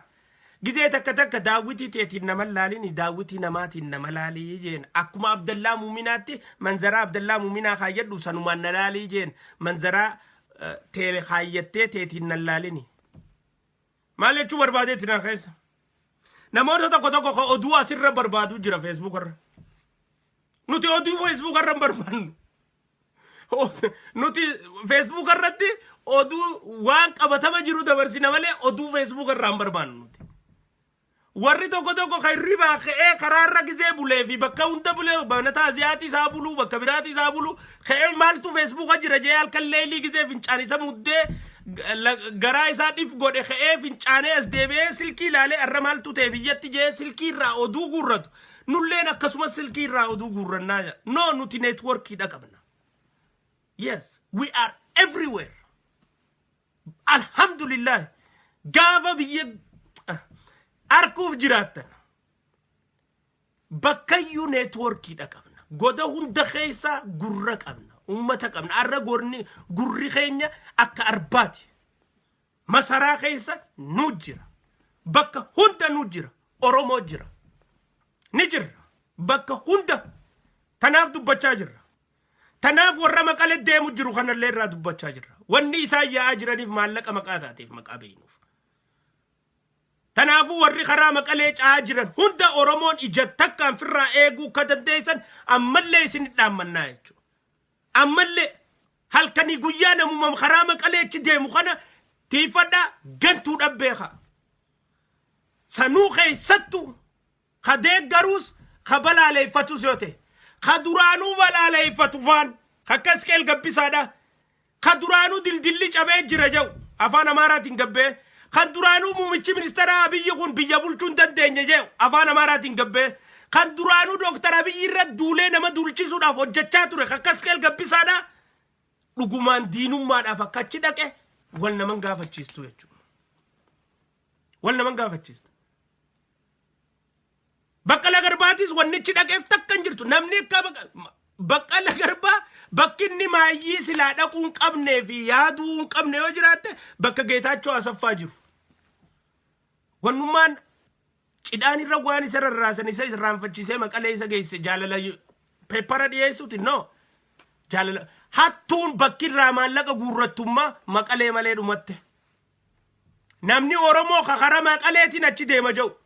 Gizee takka takka daawwitii teetiin nama laalini daawwitii namaatiin nama laalii jeen. Akkuma Abdallaa Muuminaatti manzaraa Abdallaa Muuminaa kaayyadhu sanumaan na laalii jeen. Manzaraa tee kaayyattee teetiin na laalini. Maal jechuu barbaadeetti na keessa? Namoota tokko tokko kan oduu asirra barbaadu jira Facebook irra. Nuti oduu Facebook irra hin barbaannu. Nuti Facebook irratti oduu waan qabatama jiru dabarsina malee oduu Facebook irraa hin barbaannu nuti. Warri tokko tokko kan hirribaa ka'ee karaa irra gizee bulee fi bakka hunda bulee mana taaziyaatti isaa buluu bakka biraatti isaa buluu ka'ee maaltu feesbuuka jira jee halkan leelii gizee fincaan isa muddee garaa isaa dhif godhe ka'ee fincaanee as deebi'ee silkii ilaalee arra maaltu ta'e biyyatti jee silkii irraa oduu guurratu. Nulleen akkasumas silkii irraa oduu guurrannaa jedha. No, nuti neetworkiidha qabna. Yes, we are everywhere. Alhamdulillah gaafa biyya arkuuf jiraattan bakkayyuu neetwoorkiidha qabna. Goda hunda keessa gurra qabna. Ummata qabna. Arra gorni gurri keenya akka arbaati. Masaraa keessa nu jira. Bakka hunda nu jira. Oromoo jira. Ni jirra. Bakka hunda. Tanaaf dubbachaa jirra. Tanaaf warra Maqale deemu jiru kanallee irraa dubbachaa jirra. Wanni isaan yaa'aa jiraniif maallaqa maqaa taateef maqaa beeynuuf. Tanaafuu warri karaa Maqalee ca'aa jiran hunda Oromoon ija takkaan firraa eeguu akka dandeessan ammallee isin dhaammannaa jechuudha. Ammallee Halkanii guyyaa namuma karaa Maqalee achi deemu kana tiifadhaa, gantuudhaan beeka. Sanuu keessattuu ka deeggaruus ka balaaleeffatus yoo ta'e, ka duraanuu balaaleeffatu faan akka Isqeel Gabbisaadha. Ka duraanuu dildilli cabee jira jedhu afaan Amaaraatiin gabbee, kan duraanuu muummichi ministeera Abiyyi kun biyya bulchuu hin dandeenye jedhu afaan Amaaraatiin gabbee, kan duraanuu Dooktar Abiyyi irra duulee nama duulchisuudhaaf hojjechaa ture akka Isqeel Gabbisaadha. Dhugumaan diinummaadhaaf akka achi dhaqe wal naman gaafachiistu jechuudha. Wal naman gaafachiistu. Baqqala Garbaatis wannichi dhaqeef takka hin jirtu. Namni akka Baqqala Garbaa bakki inni maayyii silaa dhaquu hin qabnee fi yaaduu hin qabne yoo jiraatte, bakka Geetaachoo Asaffaa jiru. Wannummaan cidhaan irra waan isa rarraasan isa irraanfachiisee Maqalee isa geesse jaalala peppara dhiyeessuuti, no. Jaalala hattuun bakki irraa maallaqa guurrattummaa Maqalee malee dhumatte. Namni Oromoo kakara Maqaleetiin achi deema jedhu,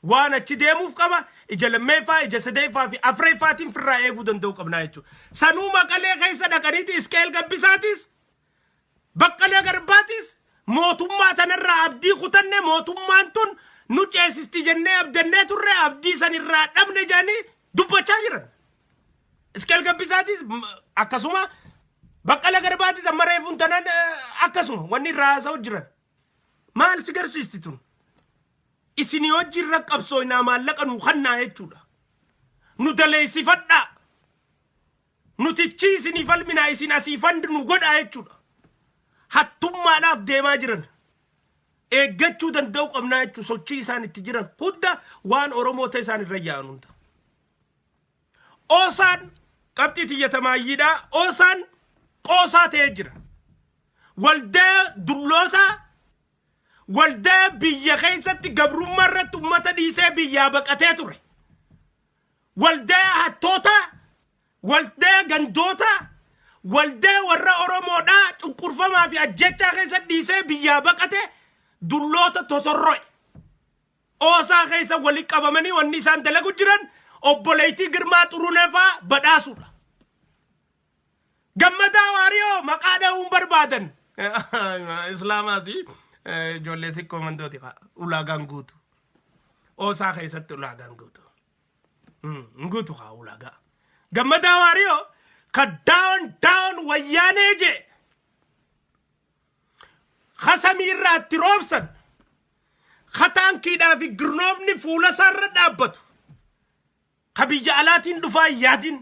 waan achi deemuuf qaba, ija lammeeffaa, ija sadeeffaa fi afreeffaatiin firraa eeguu danda'u qabnaa jechuudha. Sanuu Maqalee keessa dhaqaniiti Isqeel Gabbisaatis Baqqalee Garbaatis mootummaa tanarraa abdii kutanne, mootummaan tun nu ceesisti jennee abdannee turre, abdii san irraa dhabne jedhanii dubbachaa jiran. Isqeel Gabbisaatis akkasuma, Baqqala Garbaatis amma reefuun tanan akkasuma wanni irraa haasa'u jiran. Maal si garsiisti tun? Isinii hojii irra qabsooynaa, maallaqa nu kannaa jechuudha. Nu daleessifadhaa. Nutichi isinii falminaa, isin asii fund nu godhaa jechuudha. Hattummaadhaaf deemaa jiran. Eeggachuu danda'u qabnaa jechuudha. Sochii isaan itti jiran hunda, waan Oromoo ta'e isaan irra yaa'an hunda. Oosaan qabxii tiyyatamaayyiidhaa. Oosaan qoosaa ta'ee jira. Waldaa dullootaa, waldaa biyya keessatti gabrummaa irratti ummata dhiisee biyyaa baqatee ture. Waldaa hattootaa, waldaa gandootaa, waldaa warra Oromoodhaa cunqurfamaa fi ajjechaa keessa dhiisee biyyaa baqate, dulloota totorro'e. Oosaa keessa walitti qabamanii wanni isaan dalagu jiran obboleettii Girmaa Xurunefaa badhaasuudha. Gammadaa Waariyoo maqaa dha'uun barbaadan. Islaamaas ijoollee sikkoo mandooti ulaagaan guutu. Oosaa keessatti ulaagaan guutu. Hin guutu kaa ulaagaa. Gammadaa Waariyoo ka "Down down Wayyaanee" jee, ka samii irraa itti roobsan, ka taankiidhaa fi girnoofni fuula isaarra dhaabbatu, ka biyya alaatiin dhufaa hin yaadin,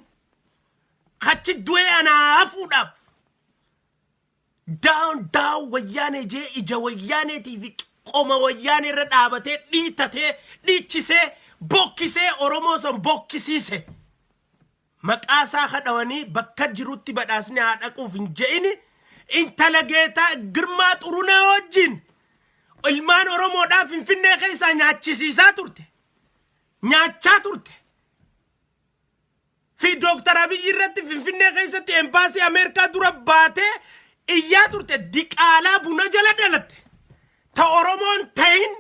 kachi du'ee anaa hafuudhaaf "Down down Wayyaanee" jee, ija Wayyaaneetii fi qoma Wayyaanee irra dhaabatee dhiitatee, dhiichisee, bokkisee, Oromoo san bokkisiise. Maqaa isaa kadhawanii bakka jirutti badhaasni haa dhaquuf hin je'ini, intala Geetaa Girmaa Xurunee wajjin ilmaan Oromoodhaa Finfinnee keessaa nyaachisiisaa turte, nyaachaa turte fi Dooktar Abiyyi irratti Finfinnee keessatti embaasii Ameerikaa dura baatee iyyaa turte, diqaalaa buna jala dhalatte, ta Oromoon ta'in,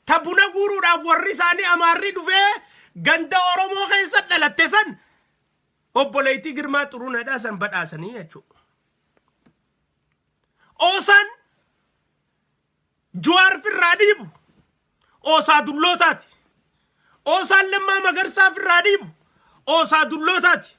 ta buna guuruudhaaf warri isaanii Amaarri dhufee ganda Oromoo keessa dhalatte san, obboleettii Girmaa Xuruneedhaa san badhaasanii jechuudha. Oosaan Juwaar firraa dhiibu oosaa dullootaati. Oosaan Lammaa Magarsaa firraa dhiibu oosaa dullootaati.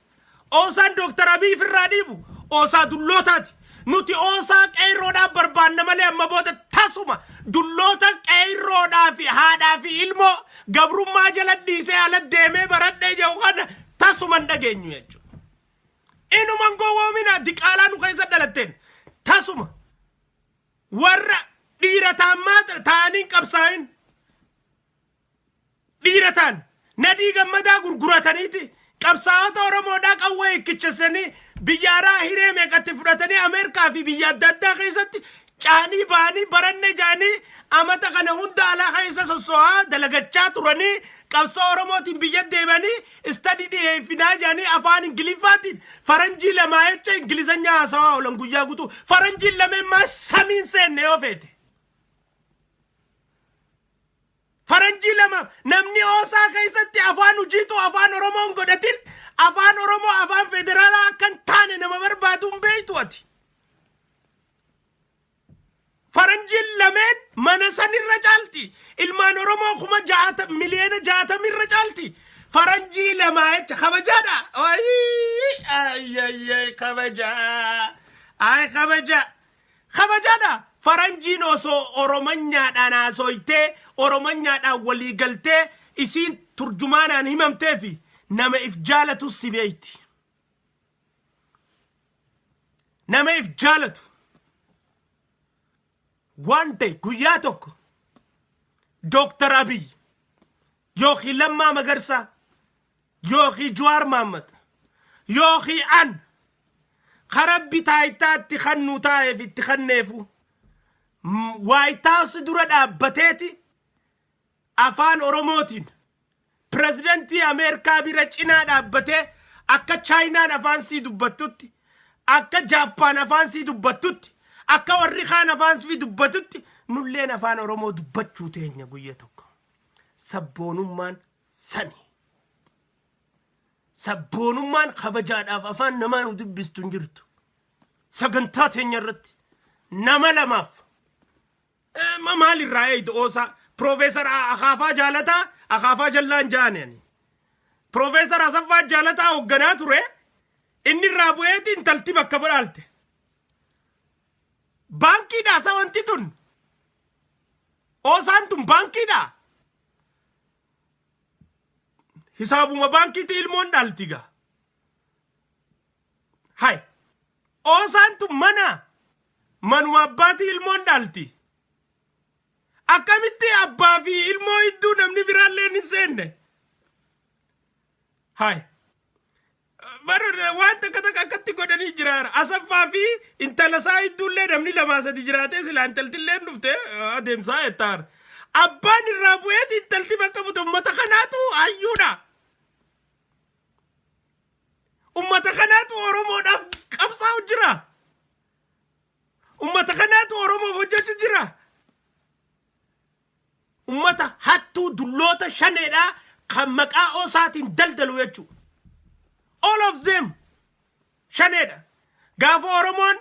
Oosaan Dooktar Abiy firraa dhiibu oosaa dullootaati. Nuti oosaa qeerroodhaaf barbaanna malee amma booda tasuma dulloota qeerroodhaa fi haadhaa fi ilmoo gabrummaa jala dhiisee ala deemee baradhee jedhu kana tasuma hin dhageenyu jechuudha. Inuman gowwoomina diqaalaa nu keessa dhalatteen tasuma warra dhiira taammaa ta'anii hin qabsaa'in, dhiira ta'an Nadii Gammadaa gurgurataniiti qabsaa'ota Oromoodhaa qawwee hiikichasanii biyya araa hiree meeqatti fudhatanii Ameerikaa fi biyya adda addaa keessatti caanii ba'anii, baranne jaanii amata kana hunda alaa keessa sosso'aa dalagachaa turanii, qabsoo Oromootiin biyya deemanii study dhiyeeffinaa jaanii afaan Ingiliffaatiin faranjii lamaa jecha Ingilizanyaa haasawaa oolan guyyaa guutuu. Faranjiin lameen maa samiin seenne yoo feete. Faranjii lamaaf namni oosaa keessatti afaan hojiitu afaan Oromoon godhatin Afaan Oromoo afaan federaalaa akka hin taane nama barbaadu hin beektu ati. Faranjiin lameen mana sanirra caalti. Ilmaan Oromoo 60 miliyoona irra caalti. Faranjii lamaa jecha kabajaadha. Ayyee, kabajaa. Ay, kabajaa. Kabajaadha. Faranjiin osoo Oromanyaadhaan haasoytee, Oromanyaadhaan walii galtee, isiin turjumaanaan himamtee fi nama if jaalatu si beeyti. Nama if jaalatu. Waan ta'e guyyaa tokko Dooktar Abiy yookiin Lammaa Magarsaa yookiin Jawaar Mahaammad yookiin an karabbi taayitaatti kan nu taa'eef itti kanneefu White House dura dhaabbateeti afaan Oromootiin pirezidantii Ameerikaa bira cinaa dhaabbatee, akka Chaayinaan afaan sii dubbattutti, akka Jaappaan afaan sii dubbattutti, akka warri kaan afaan sii dubbatutti nulleen afaan Oromoo dubbachuu teenya guyya tokko. Sabboonummaan sani. Sabboonummaan kabajaadhaaf afaan namaa nu dubbistu hin jirtu. Sagantaa teenya irratti nama lamaaf maal irraa eeydu oosaa Piroofeesar Akaafaa Jaalataa, Akaafaa Jallaan jaanani. Piroofeesar Asaffaa Jaalataa hoogganaa ture, inni irraa bu'eeti intalti bakka badhaalte. Baankiidha isa wanti tun. Oosaan tun baankiidha. Hisaabuma baankiitti ilmoon dhaalti gaa. Hay. Oosaan tun mana. Manuma abbaatii ilmoon dhaalti. Akkamitti abbaa fi ilmoo hedduu namni biraallee hin seenne? Hay. Bara waan takka takka akkatti godhanii jiraara. Asaffaa fi intala isaa hedduullee namni lamaa sadi jiraatee silaa intaltillee dhufte adeemsaa jettaara. Abbaan irraa bu'eeti intalti bakka buute. Ummata kanaatu hayyuudha. Ummata kanaatu Oromoodhaaf qabsaa'u jira. Ummata kanaatu Oromoof hojjechu jira. Ummata hattuu dulloota shaneedhaa kan maqaa oosaatiin daldalu jechuudha. All of them shaneedha. Gaafa Oromoon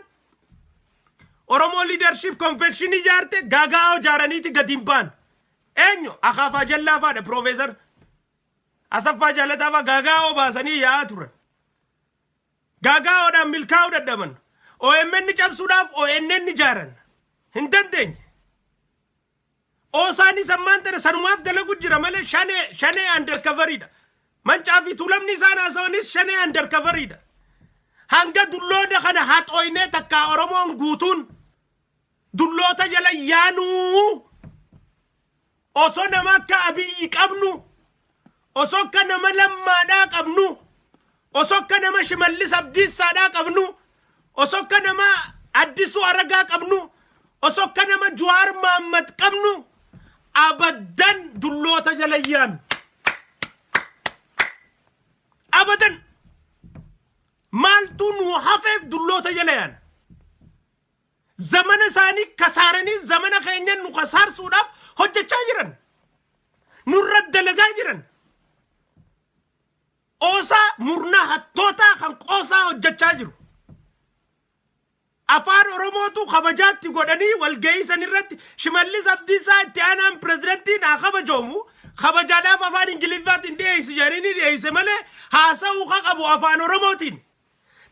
Oromoo Leadership Convention ijaarte gaagaa'oo ijaaraniiti gadi hin baan. Eenyu? Akaafaa Jallaa faadha, Piroofeesar Asaffaa Jaalataa faa gaagaa'oo baasanii yaa'aa turan. Gaagaa'oodhaan milkaa'uu dadhaban. OMN cabsuudhaaf ONN ijaaran. Hin dandeenye. Oosaanis ammaan tana sanumaaf dalagu jira malee shanee shanee undercoveriidha. Mancaa fi Tuulamni isaan haasawanis shanee undercoveriidha. Hanga dulloota kana haxooynee takkaa Oromoon guutuun dulloota jala yaanuu, osoo nama akka Abiyyi qabnu, osoo akka nama Lammaadhaa qabnu, osoo akka nama Shimallis Abdiissaadhaa qabnu, osoo akka nama Addisuu Aragaa qabnu, osoo akka nama Jawaar Mahaammad qabnu, abaddan dulloota jala yaanu. Abadan maaltu nu hafeef dulloota jala yaana? Zamana isaanii kasaaranii zamana keenya nu kasaarsuudhaaf hojjechaa jiran. Nurra dalagaa jiran. Oosaa murnaa hattootaa kan qoosaa hojjechaa jiru. Afaan Oromootu kabajaatti godhanii walgahii san irratti Shimallis Abdiisaa itti aanaan pirezidantiin haa kabajoomu, kabajaadhaaf afaan Ingiliffaatiin dhiyeessu jedhanii ni dhiyeesse malee haasa'uu ka qabu afaan Oromootiin.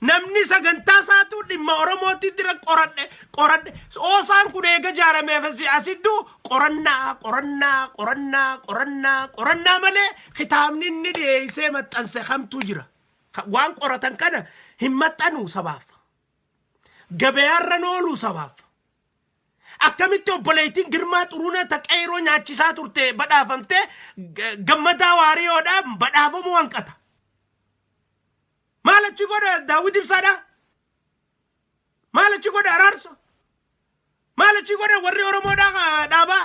Namni sagantaa isaatu dhimma Oromootti dira qoradhe qoradhe. Oosaan kun eega ijaarameef asittuu qorannaa qorannaa qorannaa qorannaa qorannaa malee kitaabni inni dhiyeessee maxxanse kamtu jira? Waan qoratan kana hin maxxanu sabaaf. Gabayaarra ooluu sabaaf. Akkamitti obboleettiin Girmaa Xuruunee taqeeroo nyaachisaa turte badhaafamtee, Gammadaa Waariyoodhaa badhaafamuu hanqata? Maal achi godha Daawwit Ibsaadhaa? Maal achi godha Araarso? Maal achi godha warri Oromoodhaa dhaabaa?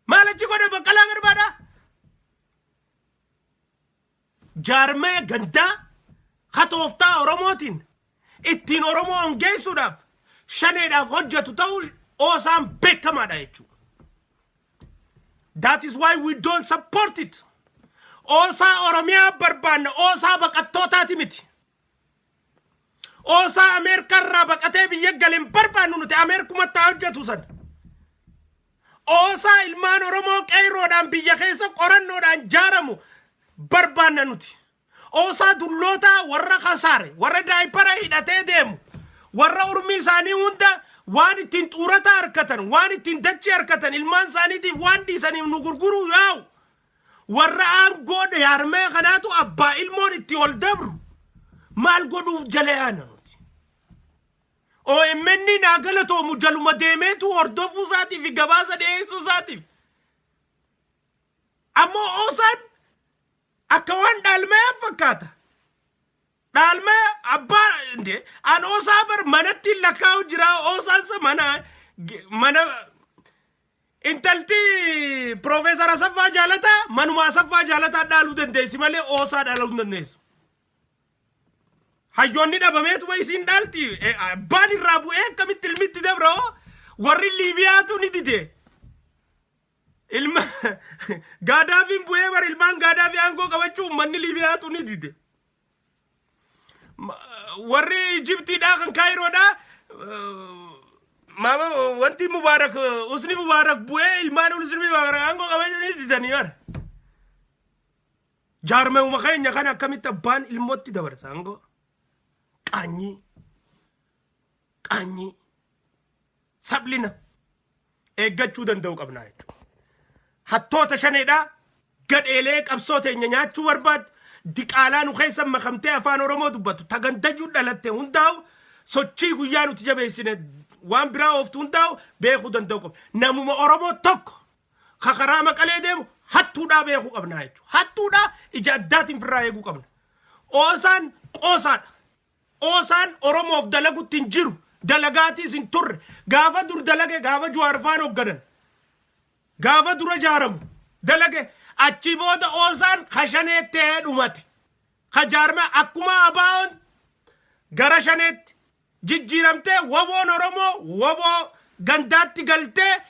Maal achi godha Baqqalaa Garbaadhaa? Jaarmee gandaa katooftaa Oromootiin ittiin Oromoo hongeessuudhaaf shaneedhaaf hojjetu ta'uu oosaan beekamaadha jechuudha. That is why we don't support it. OSA Oromiyaa barbaanna. OSA baqattootaati miti. OSA Ameerikaa irraa baqatee biyya galeen barbaannu nuti, Ameerikumatti haa hojjetu san. OSA ilmaan Oromoo qeeyroodhaan biyya keessa qorannoodhaan jaaramu barbaanna nuti. OSA dulloota warra kasaare, warra diaper hidhatee deemu, warra urmii isaanii hunda waan ittiin xuurata harkatan, waan ittiin dachii harkatan, ilmaan isaaniitiif waan dhiisaniif nu gurguruu yaa'u. Warra aangoo yaarmee kanaatu abbaa ilmoon itti ol dabru maal godhuuf jala yaana nuti? OMN naa galatoomu, jaluma deemeetu hordofuu isaatiif fi gabaasa dhiyeessuu isaatiif. Ammoo OSAn akka waan dhaalmayaa fakkaata. Dhaalmaya abbaa inde an OSA bar manatti lakkaa'u jira. OSAn sa mana intalti Piroofeesar Asaffaa Jaalataa manuma Asaffaa Jaalataa dhaaluu dandeessi malee OSA dhaaluu hin dandeessu. Hayyoonni dhabameetuma isiin dhaalti. Abbaan irraa bu'ee akkamitti ilmitti dabra hoo? Warri Liibiyaatu ni dide. Ilma Gaadaafiin bu'ee bar ilmaan Gaadaafii aangoo qabachuu uummanni Liibiyaatu ni dide. Warri Ijiptiidhaa kan Kaayiroodhaa maama wanti Mubaarak, Usni Mubaarak bu'ee ilmaan Usni Mubaarak aangoo qabachuu ni didanii bara. Jaarmeewuma keenya kana akkamitti abbaan ilmootti dabarsa aangoo? Qaanyii. Qaanyii. Sablina. Eeggachuu danda'u qabnaa jechuudha. Hattoota shaneedhaa, gadheelee qabsoo teenya nyaachuu barbaaddu, diqaalaa nu keessa makamtee afaan Oromoo dubbatu, tagandayyuu dhalatte hundaa'u, sochii guyyaa nuti jabeessine waan biraa ooftu hundaa'u beekuu danda'u qabna. Namuma Oromoo tokko karaa Maqalee deemu hattuudhaa beekuu qabnaa jechuudha. Hattuudhaa ija addaatiin firraa eeguu qabna. OSAn qoosaadha. OSAn Oromoof dalagutti hin jiru. Dalagaatiis hin turre. Gaafa dur dalage, gaafa Jawaar faan hoogganan. Gaafa dura jaaramu dalage, achi booda OSAn kashanee ta'ee dhumate. Ka jaarme akkuma ABOn gara shaneetti jijjiiramtee, WBOn Oromoo WBO gandaatti galtee,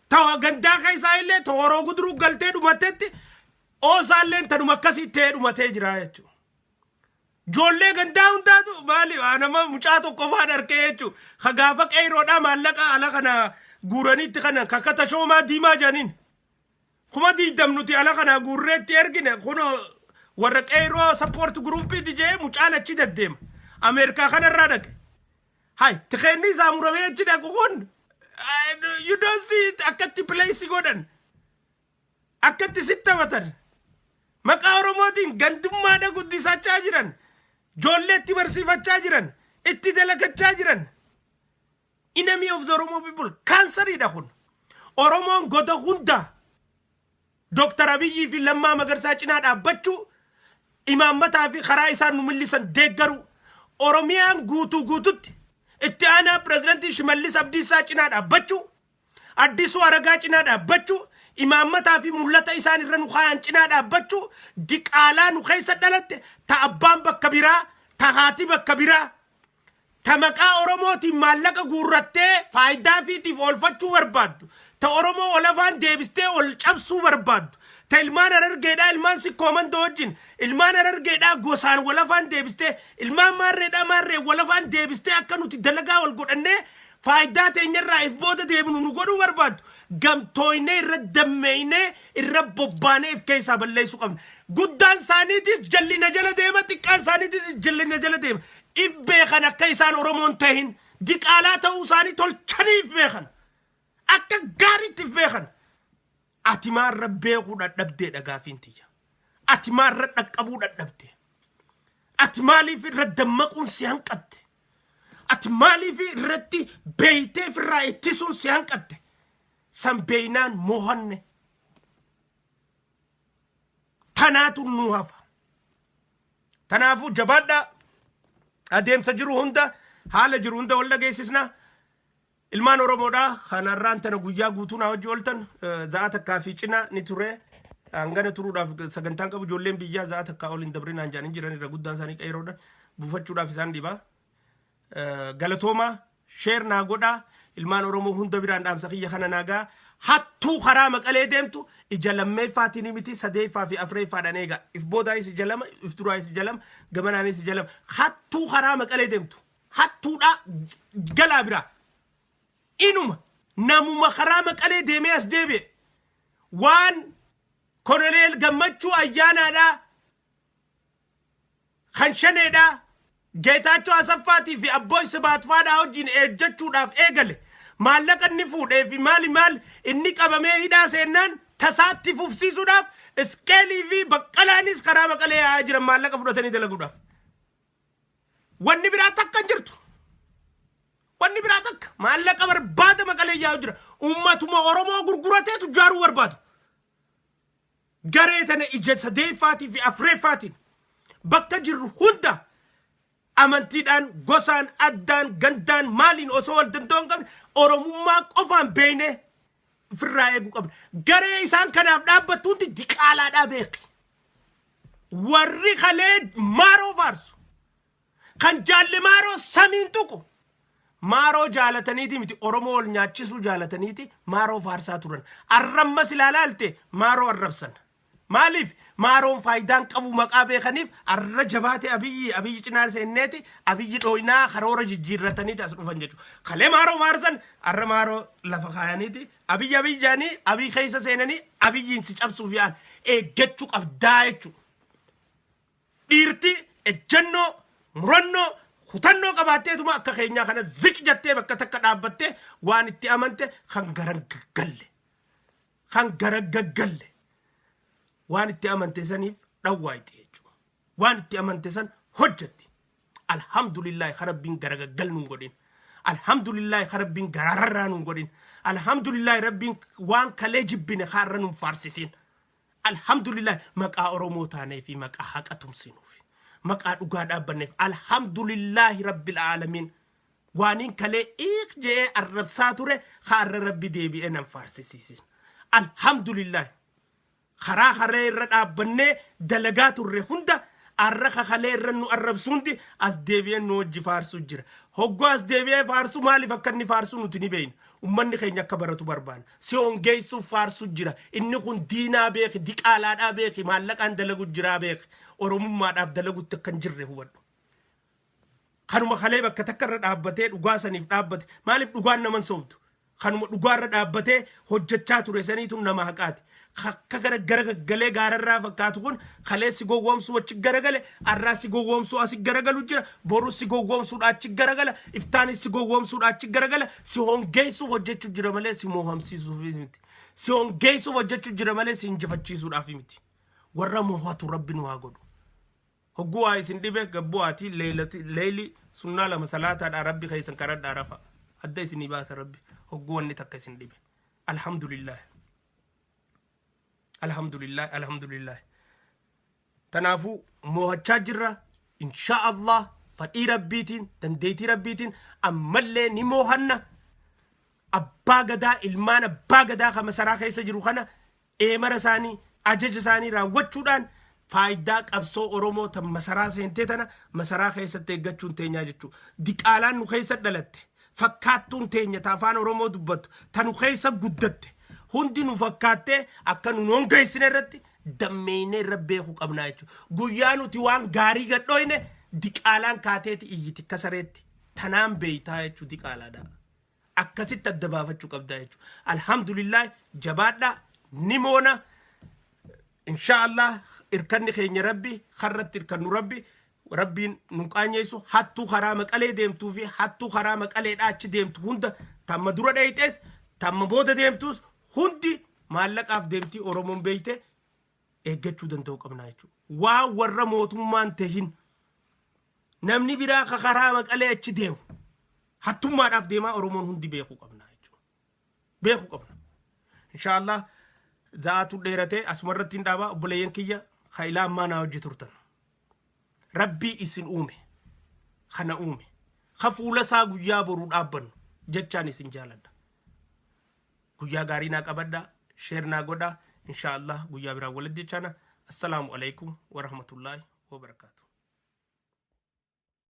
tawa gandaa keessaa illee tooroo guduruu galtee dhumatetti, OSAllee tanuma akkasii ta'ee dhumatee jira jechuudha. Ijoollee gandaa hundaatu maali nama mucaa tokko faan harkee jechuudha. Ka gaafa qeeroodhaa maallaqa ala kana guuraniitti kana kakata shoomaa diimaa jedhaniin. 20,000 nuti ala kana guurreetti ergine, kunoo warra qeeroo support groupiiti jee mucaan achi deddeema. Ameerikaa kanarraa dhaqe. Hay, tikeenni isaa muramee achi dhaqu kun, you don't see it, akkatti place godhan. Akkatti sitti taphatan. Maqaa Oromootiin gandummaadha guddisachaa jiran. Ijoolleetti barsiifachaa jiran. Itti dalagachaa jiran. Enemy of the Oromo people. Kaansariidha kun. Oromoon goda hunda Dooktar Abiyyii fi Lammaa Magarsaa cinaa dhaabbachuu, imaammataa fi karaa isaan nu mul'isan deeggaru, Oromiyaan guutuu guututti itti aanaa pirezidantii Shimallis Abdiisaa cinaa dhaabbachuu, Addisuu Aragaa cinaa dhaabbachuu, imaammataa fi mul'ata isaan irra nu kaayan cinaa dhaabbachuu, diqaalaa nu keessa dhalatte, ta abbaan bakka biraa, ta haati bakka biraa, ta maqaa Oromootiin maallaqa guurrattee faayidaa fiitiif oolfachuu barbaaddu, ta Oromoo ol afaan deebistee ol cabsuu barbaaddu, ta ilmaan Harargeedhaa ilmaan Sikkoo Mandoo wajjin, ilmaan Harargeedhaa gosaan wal afaan deebistee, ilmaan Maarreedhaa Maarree wal afaan deebistee akka nuti dalagaa wal godhannee faayidaa teenyarraa if booda deebinu nu godhuu barbaaddu, gamtooynee irra dammeeynee irra bobbaanee if keessaa balleessuu qabna. Guddaan isaaniitis jallina jala deema, xiqqaan isaaniitis jallina jala deema. If beekan akka isaan Oromoon tahin, diqaalaa ta'uu isaanii tolchanii if beekan. Akka gaariitti if beekan. Ati maarra beekuu dadhabdeedha gaafiin tiyya. Ati maarra dhaqqabuu dadhabde? Ati maaliif irra dammaquun si hanqatte? Ati maaliif irratti beeytee ofirraa ittisuun si hanqatte? San beeynaan mohanne. Tanaatu nu hafa. Kanaafuu jabaadhaa, adeemsa jiru hunda, haala jiru hunda wal dhageessisna. Ilmaan Oromoodhaa kanarraan tana guyyaa guutuu naa wajji ooltan, za'a takkaa fi cina ni ture. Hangana turuudhaaf sagantaan qabu, ijoolleen biyyaa za'a takkaa ol hin dabrinaan jedhanii jiran, irra guddaan isaanii qeeroodha. Buufachuudhaaf isaan dhibaa. Galatoomaa, share naa godhaa, ilmaan Oromoo hunda biraan dhaamsa kiyya kana naagaa. Hattuu karaa Maqalee deemtu ija lammeeffaatiin miti, sadeeffaa fi afreeffaadhaan eega. If boodaayis ija lama, if duraayis ija lama, gamanaanis ija lama. Hattuu karaa Maqalee deemtu. Hattuudhaa galaa biraa. Inuma namuma karaa Maqalee deemee as deebi'e. Waan Koloneel Gammachuu Ayyaanaadhaa kan Shaneedhaa Geetaachoo Asaffaatii fi Abbooy Sibaatfaadhaa wajjin eejjachuudhaaf eegale maallaqa inni fuudhee fi maali maal inni qabamee hidhaa seennaan tasaatti fufsiisuudhaaf Isqeelii fi Baqqalaanis karaa Maqalee yaa'aa jiran maallaqa fudhatanii dalaguudhaaf. Wanni biraa takka hin jirtu. Wanni biraa takka maallaqa barbaada Maqalee yaa'u jira. Uummatuma Oromoo gurguratee tujjaaruu barbaadu. Garee tana ija sadeeffaatii fi afreeffaatiin bakka jirru hunda amantiidhaan, gosaan, addaan, gandaan, maaliin osoo wal danda'uu hin qabne Oromummaa qofaan beeknee ofirraa eeguu qabna. Garee isaan kanaaf dhaabbattu hundi diqaalaadhaa beeki. Warri kalee Maaroo faarsu kan jaalle Maaroo samiin tuqu Maaroo jaalataniiti miti, Oromoo wal nyaachisuu jaalataniiti Maaroo faarsaa turan. Arrammas ilaalaalte Maaroo arrabsan. Maaliif Maaroon faayidaan qabu maqaa beekaniif arra jabaate Abiyyi Abiyyi cinaa seenneeti Abiyyi dhooynaa karoora jijjiirrataniiti as dhufan jechuudha. Kalee Maaroo faarsan arra Maaroo lafa kaayaniiti Abiyyi Abiyyi jaanii Abiyyi keessa seenanii Abiyyiin si cabsuuf yaa'an eeggachuu qabdaa jechuudha. Dhiirti ejjennoo, murannoo, kutannoo qabaatteetuma akka keenyaa kana ziq jettee bakka takka dhaabbattee waan itti amante kan garaggalle. Kan garaggalle. Waan itti amante saniif dhawwaayxi jechuudha. Waan itti amante san hojjetti. Alhamdulillahi ka Rabbiin garagaggal nun godhin. Alhamdulillahi ka Rabbiin gararraa nun godhin. Alhamdulillahi Rabbiin waan kalee jibbine kaarra nun faarsisiin. Alhamdulillah maqaa Oromoo taanee fi maqaa haqa tumsinuuf maqaa dhugaa dhaabbanneef alhamdulillahi rabbil aalamiin waaniin kalee iik je'ee arrabsaa ture kaarra Rabbi deebi'ee nan faarsisiisin. Alhamdulillah karaa kalee irra dhaabbannee dalagaa turre hunda arra kakalee irra nu arrabsu hundi as deebi'ee nu wajji faarsuu jira. Hogguu as deebi'ee faarsu maaliif akka inni faarsu nuti ni beekna. Ummanni keenya akka baratu barbaana. Si hongeessuuf faarsu jira. Inni kun diinaa beeki, diqaalaadhaa beeki, maallaqaan dalagu jiraa beeki. Oromummaadhaaf dalagutti akka hin jirre hubadhu. Kanuma kalee bakka takka irra dhaabbatee dhugaa saniif dhaabbate. Maaliif dhugaan naman soobdu? Kanuma dhugaa irra dhaabbatee hojjechaa ture saniitu nama haqaati. Akka gara garagalee gaararraa fakkaatu kun kalee si gowwoomsuu achi garagale, arraa si gowwoomsuu asi garagalu jira, boru si gowwoomsuudha achi garagala, iftaanis si gowwoomsuudha achi garagala, si hongeessuuf hojjechuu jira malee si moohamsiisuuf miti. Si hongeessuuf hojjechuu jira malee si injifachiisuudhaaf miti. Warra moohatu Rabbi nu haa godhu. Hogguu waa isin dhibe gabbu'aatii leeyli sunnaa lama salaataadhaa Rabbi keessan kadhadhaa rafa. Adda isinii baasa Rabbi hogguu wanni takka isin dhibe. Alhamdulillah. Alhamdulillah, alhamdulillah. Tanaafuu moohachaa jirra. Insha Allah fadhii Rabbiitiin, dandeettii Rabbiitiin ammallee ni moohanna. Abbaa gadaa, ilmaan abbaa gadaa kan masaraa keessa jiru kana eemara isaanii, ajaja isaanii raawwachuudhaan faayidaa qabsoo Oromoo tan masaraa seentee tana masaraa keessatti eeggachuun teenyaa jechuudha. Diqaalaan nu keessa dhalatte, fakkaattuun teenya ta afaan Oromoo dubbattu, ta nu keessa guddatte, hundi nu fakkaattee akka nu hongeessine irratti dammeeynee irra beekuu qabnaa jechuudha. Guyyaa nuti waan gaarii gadhooyne diqaalaan kaateeti iyyiti akka sareetti. Tanaan beeytaa jechuudha diqaalaadha. Akkasitti adda baafachuu qabdaa jechuudha. Alhamdulillah jabaadhaa ni moona. Insha Allah irkanni keenya Rabbi karratti irkannu Rabbi Rabbiin nu qaanyeessu hattuu karaa Maqalee deemtuu fi hattuu karaa Maqaleedhaa achi deemtu hunda tamma dura dheeyxees tamma booda deemtus hundi maallaqaaf deemtii Oromoon beeyte eeggachuu danda'u qabnaa jechuudha. Waan warra mootummaan tahin namni biraa ka karaa Maqalee achi deemu hattummaadhaaf deemaa Oromoon hundi beekuu qabnaa jechuudha. Beekuu qabna. Insha Allah za'aatu dheeratee asuma irratti hin dhaabaa obboleeyyan kiyya ka ilaa ammaa naa hojii turtan. Rabbii isin uume kana uume ka fuula isaa guyyaa boruu dhaabbannu jechaan isin jaaladha. Guyyaa gaarii naa qabadha, share naa godha. Insha Allah guyyaa biraa walitti jechaana. Assalaamu alaikum wa rahmatullahi wa barakaatuh.